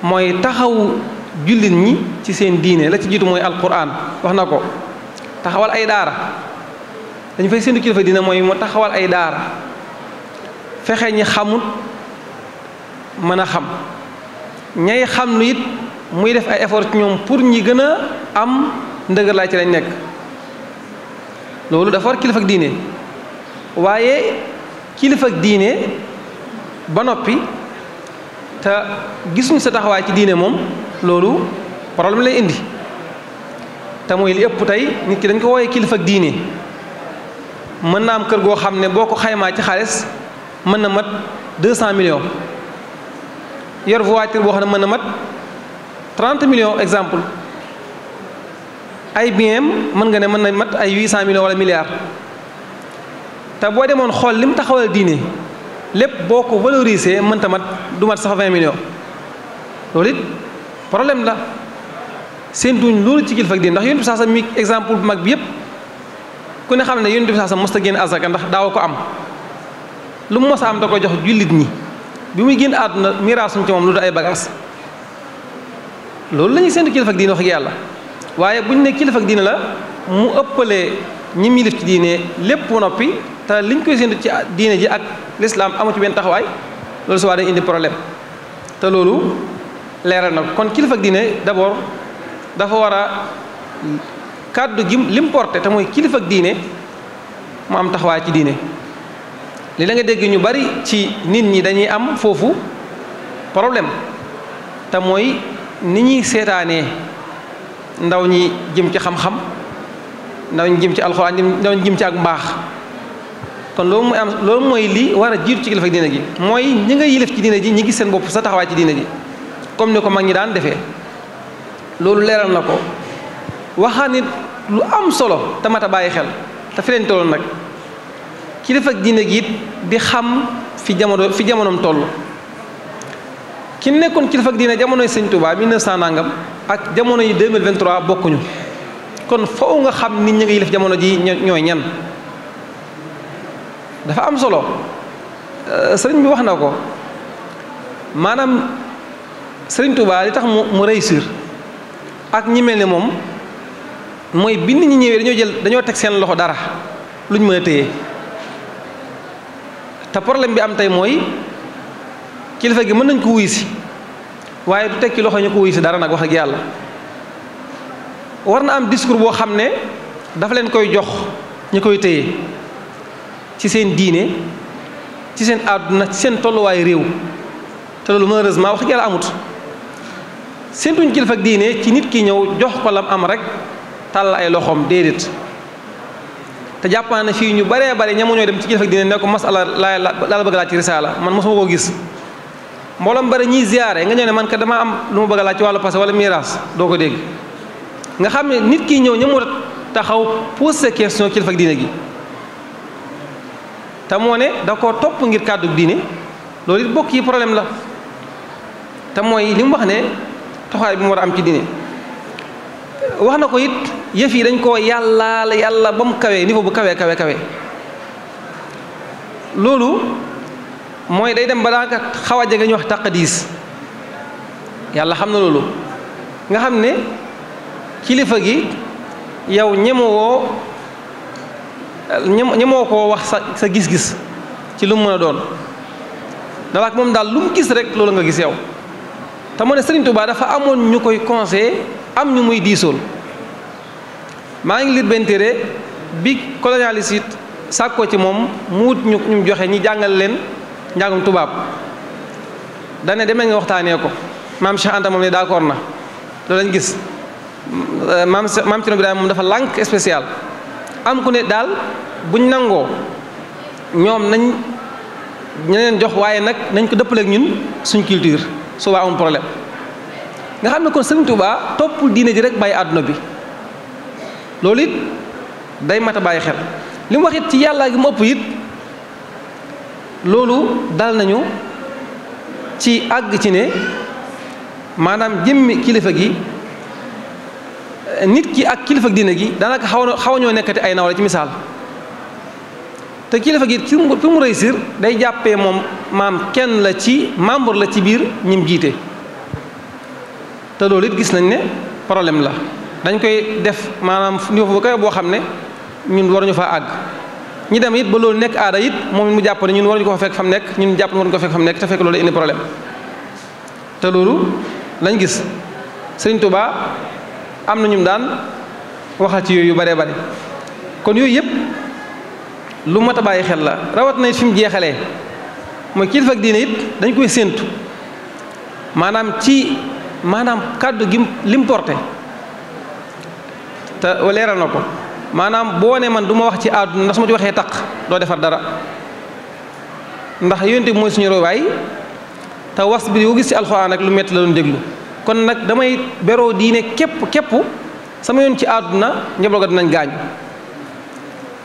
mooy taxaw jullit ñi ci seen diine la ci jiitu mooy alquran wax na ko taxawal ay daara dañu fay séntu kilifa diine mooy mu taxawal ay daara fexe ñi xamut mën a xam ñay xam lu it muy def ay effort ci ñoom pour ñi gën a am ndëgër laay ci lañ nekk loolu dafa war kilifa ak diine waaye kilifa ak diine ba noppi te gisuñu sa taxawaay ci diine moom loolu problème lay indi te mooy li ëpp tey nit ki dañ ko wooyee kilifa ak diine mën na am kër goo xam ne boo ko xaymaa ci xaalis mën na mat 200 millions yor voiture boo xam ne mën na mat 30 millions exemple ay bien mën nga ne mën na mat ay 800 millions wala milliards te boo demoon xool li mu taxawal diine lépp boo ko valorisé mënta mat du mat sax 20 millions loolu it problème la séentuñ loolu ci kilifa ak diine ndax yonent bi sax mi exemple bu mag bi yépp ku ne xam ne yonent bi sax mos a génn azaka ndax daaw ko am lu mu mos a am da ko jox jullit ñi bi muy génn àdduna miraasuñ ci moom lu da ay bagages loolu la ñuy séentu kilifa ak diine wax ak yàlla waaye buñ ne kilifa ak diine la mu ëppalee ñi milif ci diine lépp ba noppi te liñ koy séentu ci diine ji ak l'islam amu ci benn taxawaay loolu su waa day indi problème te loolu leeral na kon kilifa ak diine d'abord dafa war a kàddu gi lim porté te mooy kilifa ak diine mu am taxawaay ci diine li la nga dégg ñu bari ci nit ñi dañuy am foofu problème te mooy ni ñuy seetaanee ndaw ñi jëm ci xam-xam ndaw ñi jëm ci alxuraan ndaw ñi jëm ci ak mbaax kon loolu mooy li war a jiitu ci kilifa ak diine gi mooy ñi nga yilif ci diine ji ñi gis seen bopp sa taxawaay ci diine ji comme ni ko mag ñi daan defee loolu leeral na ko waxaan nit lu am solo te mat a bàyyi xel te fi leen tolloon nag kilifa ak diine gi it di xam fi jamonoom toll ki nekkoon kilifa ak diine jamonoy Sëñ Tuubaa 1900 nangam ak jamono yi 2023 bokkuñu kon foofu nga xam nit ñi nga yilif jamono ji ñooy ñan dafa am solo sëriñ bi wax na ko maanaam Sëriñ Tuubaa li tax mu réussir ak ñi mel ne moom mooy bi nit ñi ñëwee dañoo teg seen loxo dara luñ mën a téye te problème bi am tey mooy kilifa gi mën nañ ko wuy si waaye du teg ci loxo ñu ko wuy si dara nag wax ak yàlla war na am discours boo xam ne dafa leen koy jox ñu koy téye ci seen diine ci seen àdduna ci seen tolluwaay réew te loolu malheureusement wax ak yàlla amut seentuñ kilifa ak diine ci nit ki ñëw jox ko lam am rek tàll ay loxoom déedéet te jàpp naa ne fii ñu baree bare ñamu ñooy dem ci kilifa ak diine ne ko masala la bëgg laa ci risaala man mosuma koo gis mbooloom bari ñiy ziyaare nga ñëw ne man kat dama am lu ma bëgg a laaj ci wàllu passé wala miraas doo ko dégg nga xam ne nit ki ñëw ñëmu taxaw poser question kilifa ak diine gi te moo ne da koo topp ngir kàddu diine loolu it bokk yi problème la te mooy li mu wax ne taxawaay bi mu war a am ci diine wax na ko it yëf yi dañ koo yàlla ba mu kawee niveau bu kawe loolu mooy day dem ba daanaka xaw a jege ñu wax taqdiis yàlla xam na loolu nga xam ne kilifa gi yow ñemoo koo wax sa gis-gis ci lu mu mën a doon dawaak moom daal lu mu gis rek loolu nga gis yow te mu ne Sëriñ Tuubaa dafa amoon ñu koy conseillé am ñu muy diisool maa ngi lit benn téere bi colonialiste it sàkkoo ci moom mu wut ñu joxe ñi jàngal leen njàngum tubaab dane demee nga waxtaanee ko maam Cheikh Anta moom ne d'accord na loolu lañ gis maam Cerno Birahim moom dafa lànk spécial am ku ne daal buñ nangoo ñoom nañ leen jox waaye nag nañ ko dëppaleek ñun suñ culture suba amul problème nga xam ne kon Sëriñ Tuubaa toppul diine ji rek bàyyi àdduna bi loolu it day mat a bàyyi xel li mu wax it ci yàlla gi mu ëpp it loolu dal nañu ci àgg ci ne maanaam jëmmi kilifa gi nit ki ak kilifa diine gi daanaka xaw a ñoo nekkati ay nawle ci misaal te kilifa gi fi mu réussir day jàppee moom maam kenn la ci membre la ci biir ñim jiite te loolu it gis nañ ne problème la dañ koy def maanaam niveau bu kaw boo xam ne ñun waruñu faa àgg ñi dem it ba loolu nekk aada it moom mu jàpp ne ñun waruñu ko fa fekk fa mu nekk ñun jàpp ne waruñu ko fekk fa mu nekk te fekk loolu indi problème te loolu lañ gis Sëriñ Tuubaa am na ñu daan waxal ci yooyu yu bare bare kon yooyu yëpp lu mat a bàyyi xel la rawat na it fi mu jeexalee mooy kilifa ak diine it dañ koy séentu maanaam kàddu gi lim porté te leeral na ko maanaam boo ne man du ma wax ci àdduna ndax su ma ci waxee taq doo defar dara ndax yonent bi mooy suñu rowaay te was bi yoo gis ci alxuraan ak lu metti la doon déglu kon nag damay beroo diine képp sama yoon ci àdduna njaboot ga dinañ gaañ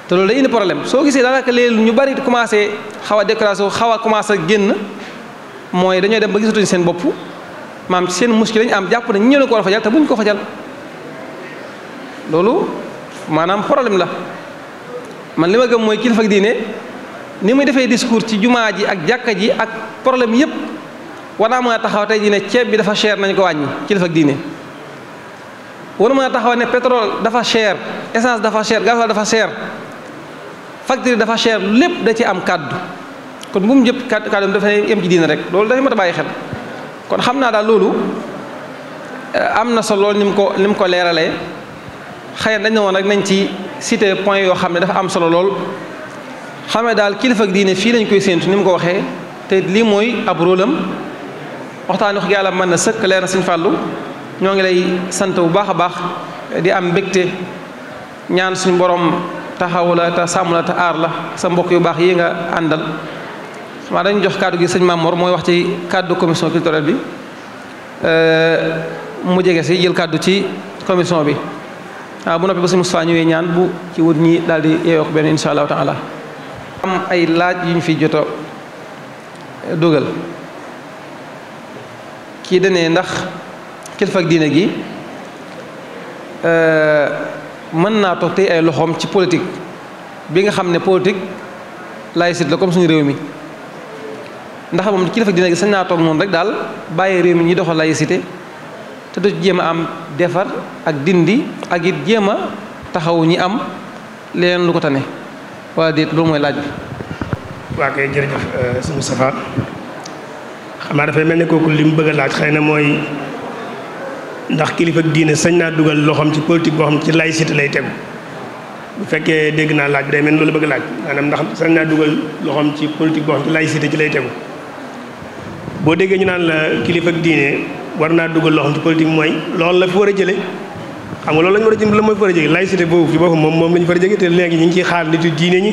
te loolu day indi problème soo gisee daanaka léegi ñu bari commencé xaw a décoration xaw a commencé génn mooy dañoo dem ba gisatuñ seen bopp maam seen muskil lañu am jàpp ne ñi ñëw na ko war a fajal te buñ ko fajal loolu maanaam problème la man li ma gëm mooy kilifa ak diine ni muy defee discours ci jumaa ji ak jàkka ji ak problème yépp war naa mën a taxaw tey jii ne ceeb bi dafa cher nañ ko wàññi kilifa ak diine war mën a taxaw ne pétrole dafa cher essence dafa cher gasoil dafa cher facture dafa cher lépp da ci am kàddu kon bu mu jëpp kàddu dafa yem ci diine rek loolu dafay mat a bàyyi xel kon xam naa daal loolu am na solo lool ni mu ko leeralee xëy na dañ ne woon rek nañ ci cité point yoo xam ne dafa am solo lool xam ne daal kilifa ak diine fii lañ koy séentu ni mu ko waxee te lii mooy ab rôlam waxtaan wax yàlla mën na sëkk leer na Sëñ Fàllu ñoo ngi lay sant bu baax a baax di am mbégte ñaan suñu borom taxawu la te sàmm la te aar la sa mbokk yu baax yi nga àndal xam naa dañu jox kàddu gi sëñ Mamor mooy wax ci kàddu commission culturelle bi mu jege si jël kàddu ci commission bi waaw bu noppi ba sëñ Moustapha ñëwee ñaan bu ci wut ñi daal di yeewoo ko benn insha allahu taala am ay laaj yu ñu fi joto dugal kii danee ndax kilifa ak diine gi mën naa toog tey ay loxoom ci politique bi nga xam ne politique laïcité la comme suñu réew mi ndax moom kilifa ak diine gi sañ naa toog noonu rek daal bàyyi réew mi ñuy doxal laïcité te du jéem a am defar ak dindi ak it jéem a taxawu ñi am leneen lu ko tane wala déet loolu mooy laaj bi. waa kay jërëjëf sëñ Moustapha xam naa dafay mel ne kooku li mu bëgg a laaj xëy na mooy ndax kilifa ak diine sañ naa dugal loxoom ci politique boo xam ci laïcité lay tegu bu fekkee dégg naa laaj bi day mel ni loolu bëgg a laaj maanaam ndax sañ naa dugal loxoom ci politique boo xam ci laïcité ci lay tegu boo déggee ñu naan la kilifa ak diine war naa dugal loxoom ci politique mooy loolu la fi war a jëlee xam nga loolu la ñu war a jëm la mooy fi war a jóge laïcité boobu fi boppam moom la ñu war a jóge te léegi ñu ngi ciy xaar nitu diine ñi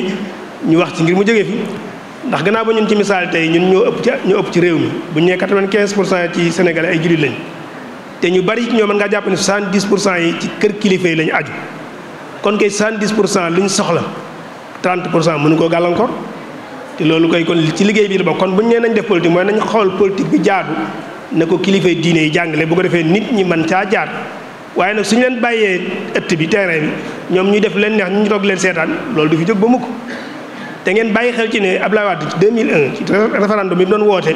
ñu wax ci ngir mu jógee fi ndax gannaaw ba ñun ci misaal tey ñun ñoo ëpp ci réew mi bu ñu nee 95% ci Sénégalais ay jullit lañ te ñu bari ci ñoom mën ngaa jàpp ne 70% yi ci kër kilifa yi lañu aju kon kay 70% lu ñu soxla 30% mënu koo gàllankoor te loolu koy kon ci liggéey bi la bokk kon bu ñu nee nañ def politique mooy nañ xool politique bi jaadu na ko kilifa yi diine yi jàngale bu ko defee nit ñi mën caa jaar waaye nag suñu leen bàyyee ëtt bi terrain bi ñoom ñuy def leen neex ñu toog leen seetaan loolu du fi jóg ba mukk te ngeen bàyyi xel ci ne Abdoulaye Wade ci 2001 ci référendum bi doon woote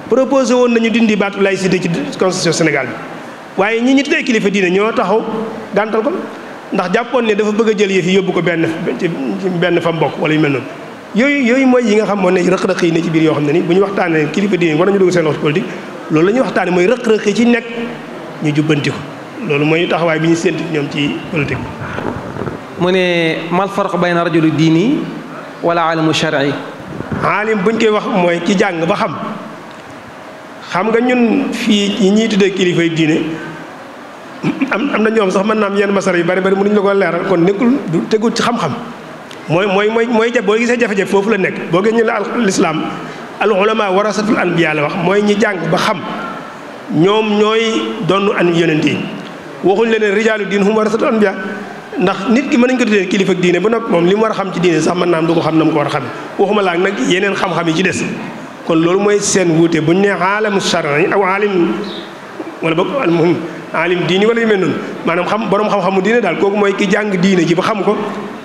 proposé woon nañu dindi baatu laïcité ci constitution Sénégal bi waaye ñi tuddee kilifa diine ñoo taxaw gàntal ko ndax jàppoon ne dafa bëgg a jël yëf yi yóbbu ko benn fa mbokk wala yu mel noonu yooyu mooy yi nga xam moo ne rëq-rëq yi ne ci biir yoo xam ne ni bu ñu waxtaanee kilifa diine war nañu dugg seen wax politique loolu la ñuy waxtaane mooy rëq-rëq yi ci nekk ñu jubbanti ko loolu mooy taxawaay bi ñu séntu ñoom ci politique mu ne mal farq bayna rajulu diini wala alimu shar'i aalim buñ koy wax mooy ki jàng ba xam nga ñun fii ñi ñuy tuddee kilifa yi diine am na ñoom sax mën naa am yenn masara yu bari mënuñu la ko leeral kon nekkul du tegul ci xam-xam mooy boo gisee jafe-jafe foofu la nekk boo gis ñu la lislaam al ulama warasatul anbiya la wax mooy ñi jàng ba xam ñoom ñooy doon an yonent yi waxuñ leen ne rijaalu diin hum warasatul anbiya ndax nit ki mën nañu ko tuddee kilifa ak diine ba nag moom li mu war a xam ci diine sax mën naa am du ko xam na mu ko war a xam waxuma laa nag yeneen xam-xam yi ci des kon loolu mooy seen wuute bu ñu nee aalamu shar'i aw aalim wala boog almuhim aalim diini wala yu mel noonu maanaam xam borom xam-xamu diine daal kooku mooy ki jàng diine ji ba xam ko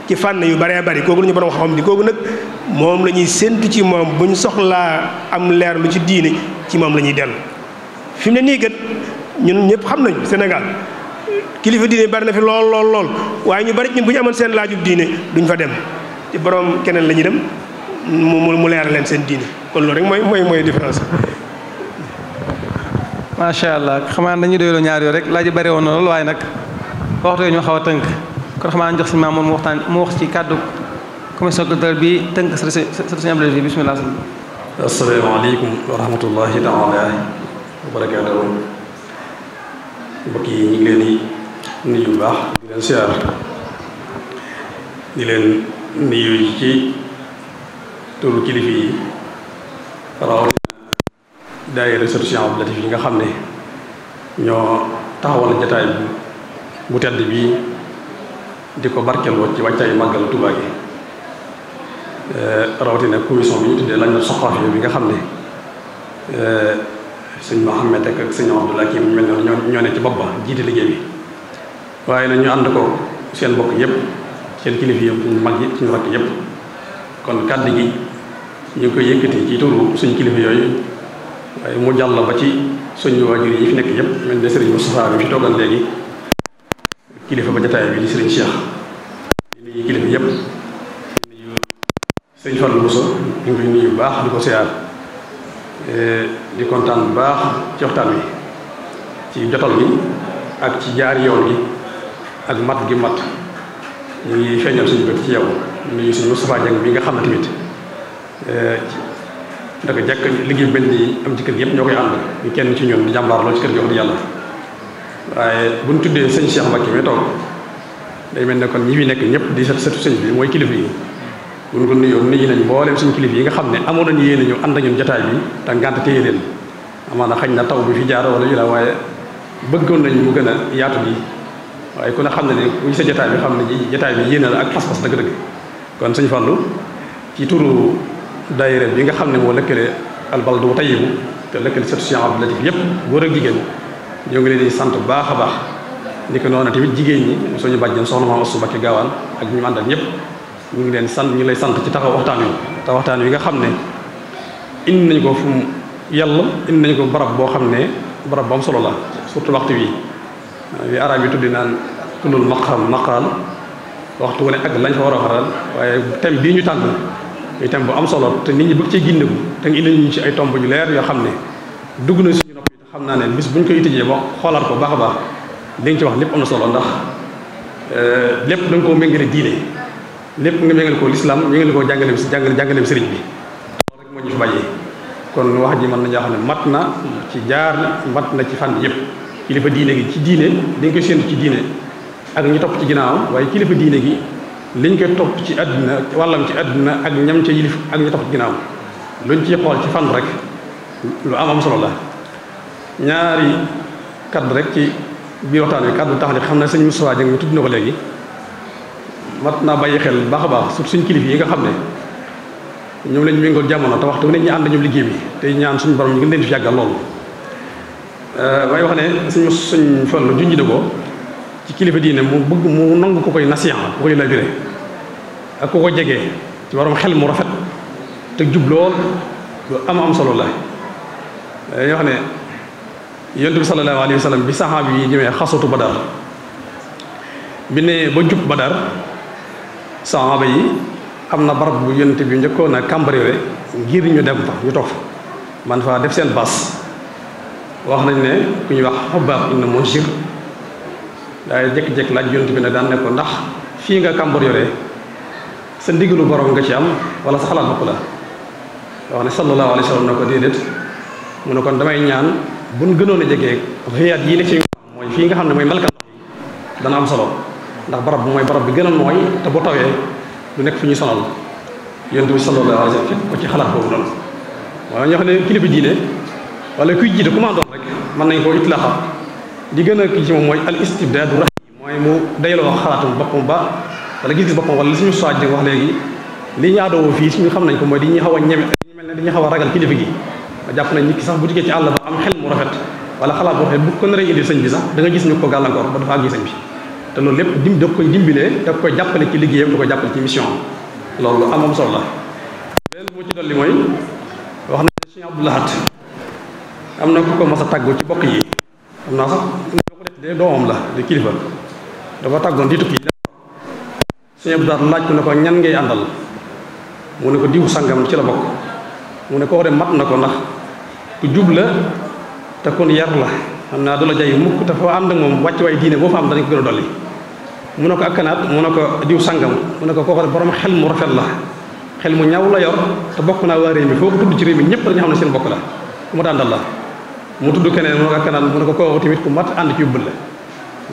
ci fànn yu bëree bëri kooku la ñu borom xam-xam di kooku nag moom la ñuy séntu ci moom bu ñu soxlaa am leer lu ci diine ci moom la ñuy dellu. fi mu ne nii kat ñun ñëpp xam nañu Sénégal kilifa diine bari na fi lool waaye ñu bari ñun bu ñu amoon seen laajub diine duñ fa dem ci borom keneen la ñuy dem mu leeral leen seen diine kon loolu rek mooy différence. macha allah xamaa dañuy doyloo ñaar yoo rek laaj yi bari woon na lool waaye nag waxtu yi ñu xaw a tënk kon xamaa jox si Mamour mu wax ci kàddu commission culturelle bi tënk sëñ Abdou Latif bismillah. asalaamaaleykum wa rahmatullahi taala wa barakaatuhu mbokk yi ñu ngi leen di nuyu bu baax di leen siyaar di leen nuyu ci turu kilifa yi rawatina daayira Sëriñ Cheikh Abdou Latif yi nga xam ne ñoo taxawal jataay bu tedd bii di ko barkeloo ci wàccaayu màggal Tuubaa gi rawatina commission bi ñu tuddee lañ na soxaaf bi nga xam ne sëñ Mohamed ak sëñ Abdou Latif mel noonu ñoo ne ci bopp ba jiite liggéey bi waaye nag ñu ànd ko seen bokk yëpp seen kilifa yëpp suñu mag yi suñu rakk yëpp kon kàddu gi ñu ngi koy yëkkati ci turu suñu kilifa yooyu waaye mu jàll ba ci suñu waajur yi fi nekk yëpp mel ne Serigne Moustapha bi fi toogal léegi kilifa ba jotaay bi di Serigne Cheikh di nuyu kilifa yëpp di nuyu Serigne Fallou Bousso ñu ngi koy nuyu bu baax di ko siyaar di kontaan bu baax ci waxtaan wi ci jotal bi ak ci jaari yoon gi ak mat gi mat ñu ngi feeñal suñu bët ci yow nuyu suñu Moustapha Dieng bi nga xam ne tamit ndaka jekk liggéey benn yi am ci kër gi yëpp ñoo koy ànd ñu kenn ci ñun di jàmbaar lool ci kër gi wax di yàlla waaye bu ñu tuddee sëñ Cheikh Mbacke mi toog day mel ne kon ñi fi nekk ñëpp di sëtu sëñ bi mooy kilifa yi bu ñu ko nuyoo nuyu nañ mboolem suñu kilifa yi nga xam ne amoon nañu yéene ñu ànd ak ñun jotaay bi te ngànt téye leen amaana xañ na taw bi fi jaar wala yu la waaye bëggoon nañ mu gën a yaatu bi waaye ku ne xam ne ne bu sa jotaay bi xam ne ji jotaay bi yéene la ak pas-pas dëgg-dëgg kon sëñ Fallou ci turu daayira bi nga xam ne moo lëkkale albaldu tayyibu te lëkkale sëtu Cheikh Abdou Latif yëpp góor ak jigéen ñoo ngi leen di sant bu baax a baax ni ko noonu tamit jigéen ñi suñu bàjjen soxna Maam Astou Mbacké Gaawaan ak ñu àndal ñëpp ñu ngi leen sant ñu lay sant ci taxaw waxtaan wi te waxtaan wi nga xam ne indi nañ ko fu mu yàlla indi nañ ko barab boo xam ne barab bu am solo la surtout waxtu wi li arab yi tuddi naan kullul maqaal waxtu wu ne ak lañ fa war a xaral waaye thème bii ñu tànn muy thème bu am solo te nit ñi bëgg cee gindeku te ngi indi ñu ci ay tomb yu leer yoo xam ne dugg na suñu nopp yi te xam naa ne bis buñ koy tijjee ba xoolaat ko baax a baax li nga ci wax lépp am na solo ndax lépp da nga koo méngale diine lépp nga méngale ko lislaam méngale ko jàngaleem sëriñ bi loolu rek moo ñu fi bàyyee kon wax ji mën nañoo xam ne mat na ci jaar mat na ci fànn yëpp kilifa diine gi ci diine dañ koy séentu ci diine ak ñu topp ci ginnaawam waaye kilifa diine gi liñ koy topp ci àdduna wàllam ci àdduna ak ñam ca yilif ak ñu topp ci ginnaaw luñ ciy xool ci fan rek lu am solo la. ñaari kaddu rek ci biir waxtaan wi kaddu tax ne xam ne sëñ Moustapha Dieng mi tudd na ko léegi mat naa bàyyi xel baax a baax surtout suñ kilif yi nga xam ne ñoom lañ méngool jamono te waxtu ne ñu ànd ñoom liggéey bi tey ñaan suñu borom ñu ngi leen fi yàggal loolu. waaye wax ne suñ Fallu junj na ko ci kilifa diine mu bëgg mu nangu ko koy nasiha ku koy labiré ak ku ko jegee ci borom xel mu rafet te jub lool lu am solo la. yoo xam ne yonent bi sallallahu alayhi wa sallam bi saxaaba yi ñëwee xasatu Badar bi ne ba jub Badar saxaaba yi am na barab bu yonent bi njëkkoon a cambriolé ngir ñu dem fa ñu toog fa man fa def seen bas wax nañ ne ku ñuy wax Xubaab ibn Munzir daay jékki-jékki laaj yonent bi ne daan ne ko ndax fii nga cambriolé sa ndigalu borom nga ci am wala sa xalaat bopp la wax ne sallallahu alayhi wa sallam na ko déedéet mu ne kon damay ñaan buñ gënoon a jegee riyaat yi nekk ci mooy fii nga xam ne mooy melkan dana am solo ndax barab bu mooy barab bi gën a nooy te bu tawee du nekk fi ñuy sonal yonent bi sallallahu alayhi wa sallam fekk ko ci xalaat boobu noonu waaye ñoo xam ne kilifa diine wala kuy jiite ku ma doon rek mën nañ koo itlaaxa di gën a kii ci moom mooy al istibdaadu rahim mooy mu dayloo xalaatum boppam ba wala gis-gis boppam wala li suñu soij wax léegi li ñu aadoo fii suñu xam nañ ko mooy di ñuy xaw a ñeme ñu mel ne dañuy xaw a ragal kilifa gi jàpp nañ nit ki sax bu dikkee ci àll ba am xel mu rafet wala xalaat bu rafet bu ko naree indil sëñ bi sax da nga gis ñu ko gàllankoor ba dafa àggi sëñ bi te loolu lépp da koy dimbilee da koy jàppale ci liggéeyam da koy jàppale ci mission loolu am solo la. benn bu ci dolli mooy wax na Sëñ Abdou Lahad am na ku ko mas a tàggu ci bokk yi xam naa sax ñoo ko def de doomam la di kilifa dafa tàggoon di tukki Sëñ Abdou Lahad laaj ko ne ko ñan ngay àndal mu ne ko diw sangam ci la bokk mu ne koo dem mat na ko ndax ku jub la te kon yar la xam naa du la jay mukk te fa ànd ak moom wàcc waay diine boo fa am danañ ko gën a dolli mu ne ko akkanaat mu ne ko diw sangam mu ne ko kooku borom xel mu rafet la xel mu ñaw la yor te bokk naa waa réew mi foo ko tudd ci réew mi ñëpp dañu xam ne seen bokk la ku ma dàndal la mu tudd keneen mu ne ko akkanaat mu ne ko kooku tamit ku mat ànd ci yóbbal la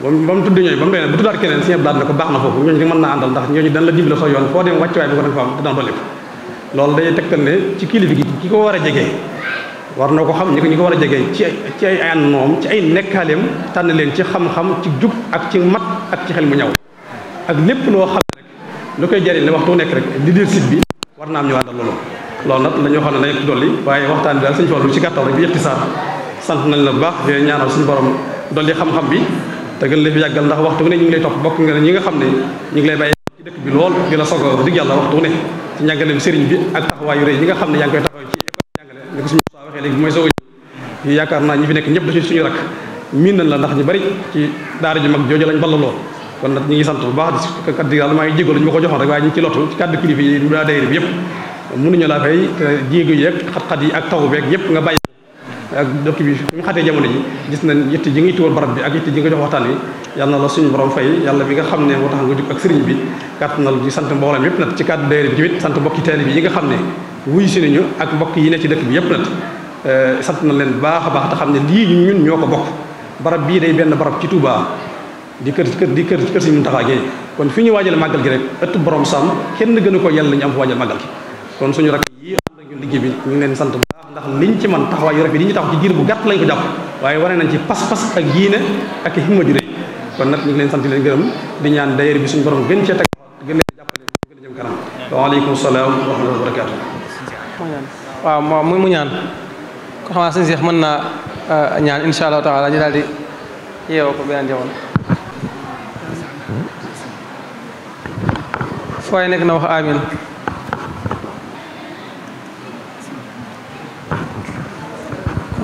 ba mu tudd ñooyu ba mu dee bu tuddaat keneen Sëñ Abdou Lahad ne ko baax na foofu ñooñu mën naa àndal ndax ñooñu dañ la dimbale soo yoon foo dem wàcc waay bu ko danga fa am dana dolli loolu day tegtal ne ci kilifa gi ki ko war a jege war na ko xam ñi ko war a jege ci ay àndoom ci ay nekkaaleem tànn leen ci xam-xam ci jub ak ci mat ak ci xel mu ñaw ak lépp loo xam ne rek lu koy jariñ ne waxtu nekk rek leadership bi war naa am ñu àndal loolu nag la ñoo xam ne dañ ko dolli waaye waxtaan bi daal sëñ Fallu ci gàttal rek bi ixtisaar sant nañ la bu baax di ñaanal suñu borom dolli xam-xam bi te gën la fi yàggal ndax waxtu ne ñu ngi lay topp bokk nga ne ñi nga xam ne ñu ngi lay bàyyi ci dëkk bi lool di la soog digg yàlla waxtu ne ci njàngaleem sëriñ bi ak taxawaayu rëy yi nga xam ne yaa ngi koy taxaw ci école jàngale ni ko suñu saa waxee léegi mooy soog a yaakaar naa ñi fi nekk ñëpp da suñu rak miin nañ la ndax ñu bari ci daara ju mag jooju lañ ballaloo kon nag ñu ngi sant bu baax di kaddu yàlla maa ngi jégalu ñu ma ko joxoon rek waaye ñu ngi ci lotu ci kaddu kilifa yi daa dayri bi yëpp mënuñu laa fay jéego yi ak xat-xat yi ak taw beeg yëpp nga bàyyi ak dëkk bi ñu xatee jamono ji gis nañ yitte ji nga ittiwoon barab bi ak yitte ji nga jox waxtaan wi yàlla na la suñu borom fay yàlla bi nga xam ne moo tax nga jóg ak sëriñ bi kàttanal di sant mboolem yëpp nag ci kàddu daayira bi tamit sant mbokki taalibe bi yi nga xam ne wuyu si nañu ak mbokk yi ne ci dëkk bi yëpp nag sant na leen baax a baax te xam ne lii ñun ñoo ko bokk barab bii day benn barab ci Touba di kër si Muntaxa Géey kon fi ñu waajale màggal gi rek ëtt borom sàmm kenn gënu ko yàlla ñu am fa waajal màggal gi kon suñu rak yi ànd ak ñun liggéey bi ñu ngi leen sant bu baax ndax liñ ci man taxawaay yu rafet yi ñu taxaw ci diir bu gàtt lañ ko jàpp waaye wane nañ ci pas-pas ak yéene ak himma ju rëy kon nag ñu ngi leen sant leen gërëm di ñaan daayira bi suñu borom gën cee teg gën leen jàppale gën a jëm kanam waaleykum salaam wa rahmatullahi wa barakaatu waaw moom mu ñaan ko xam naa sëñ Cheikh mën naa ñaan insha allahu taala ñu daal di yeewoo ko beneen jamono fooy nekk na wax amin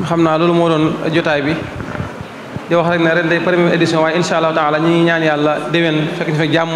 xam naa loolu moo doon jotaay bi di wax rek ne ren day première édition waaye insha allahu taala ñi ngi ñaan yàlla déwén fekk ñu fekk jàmm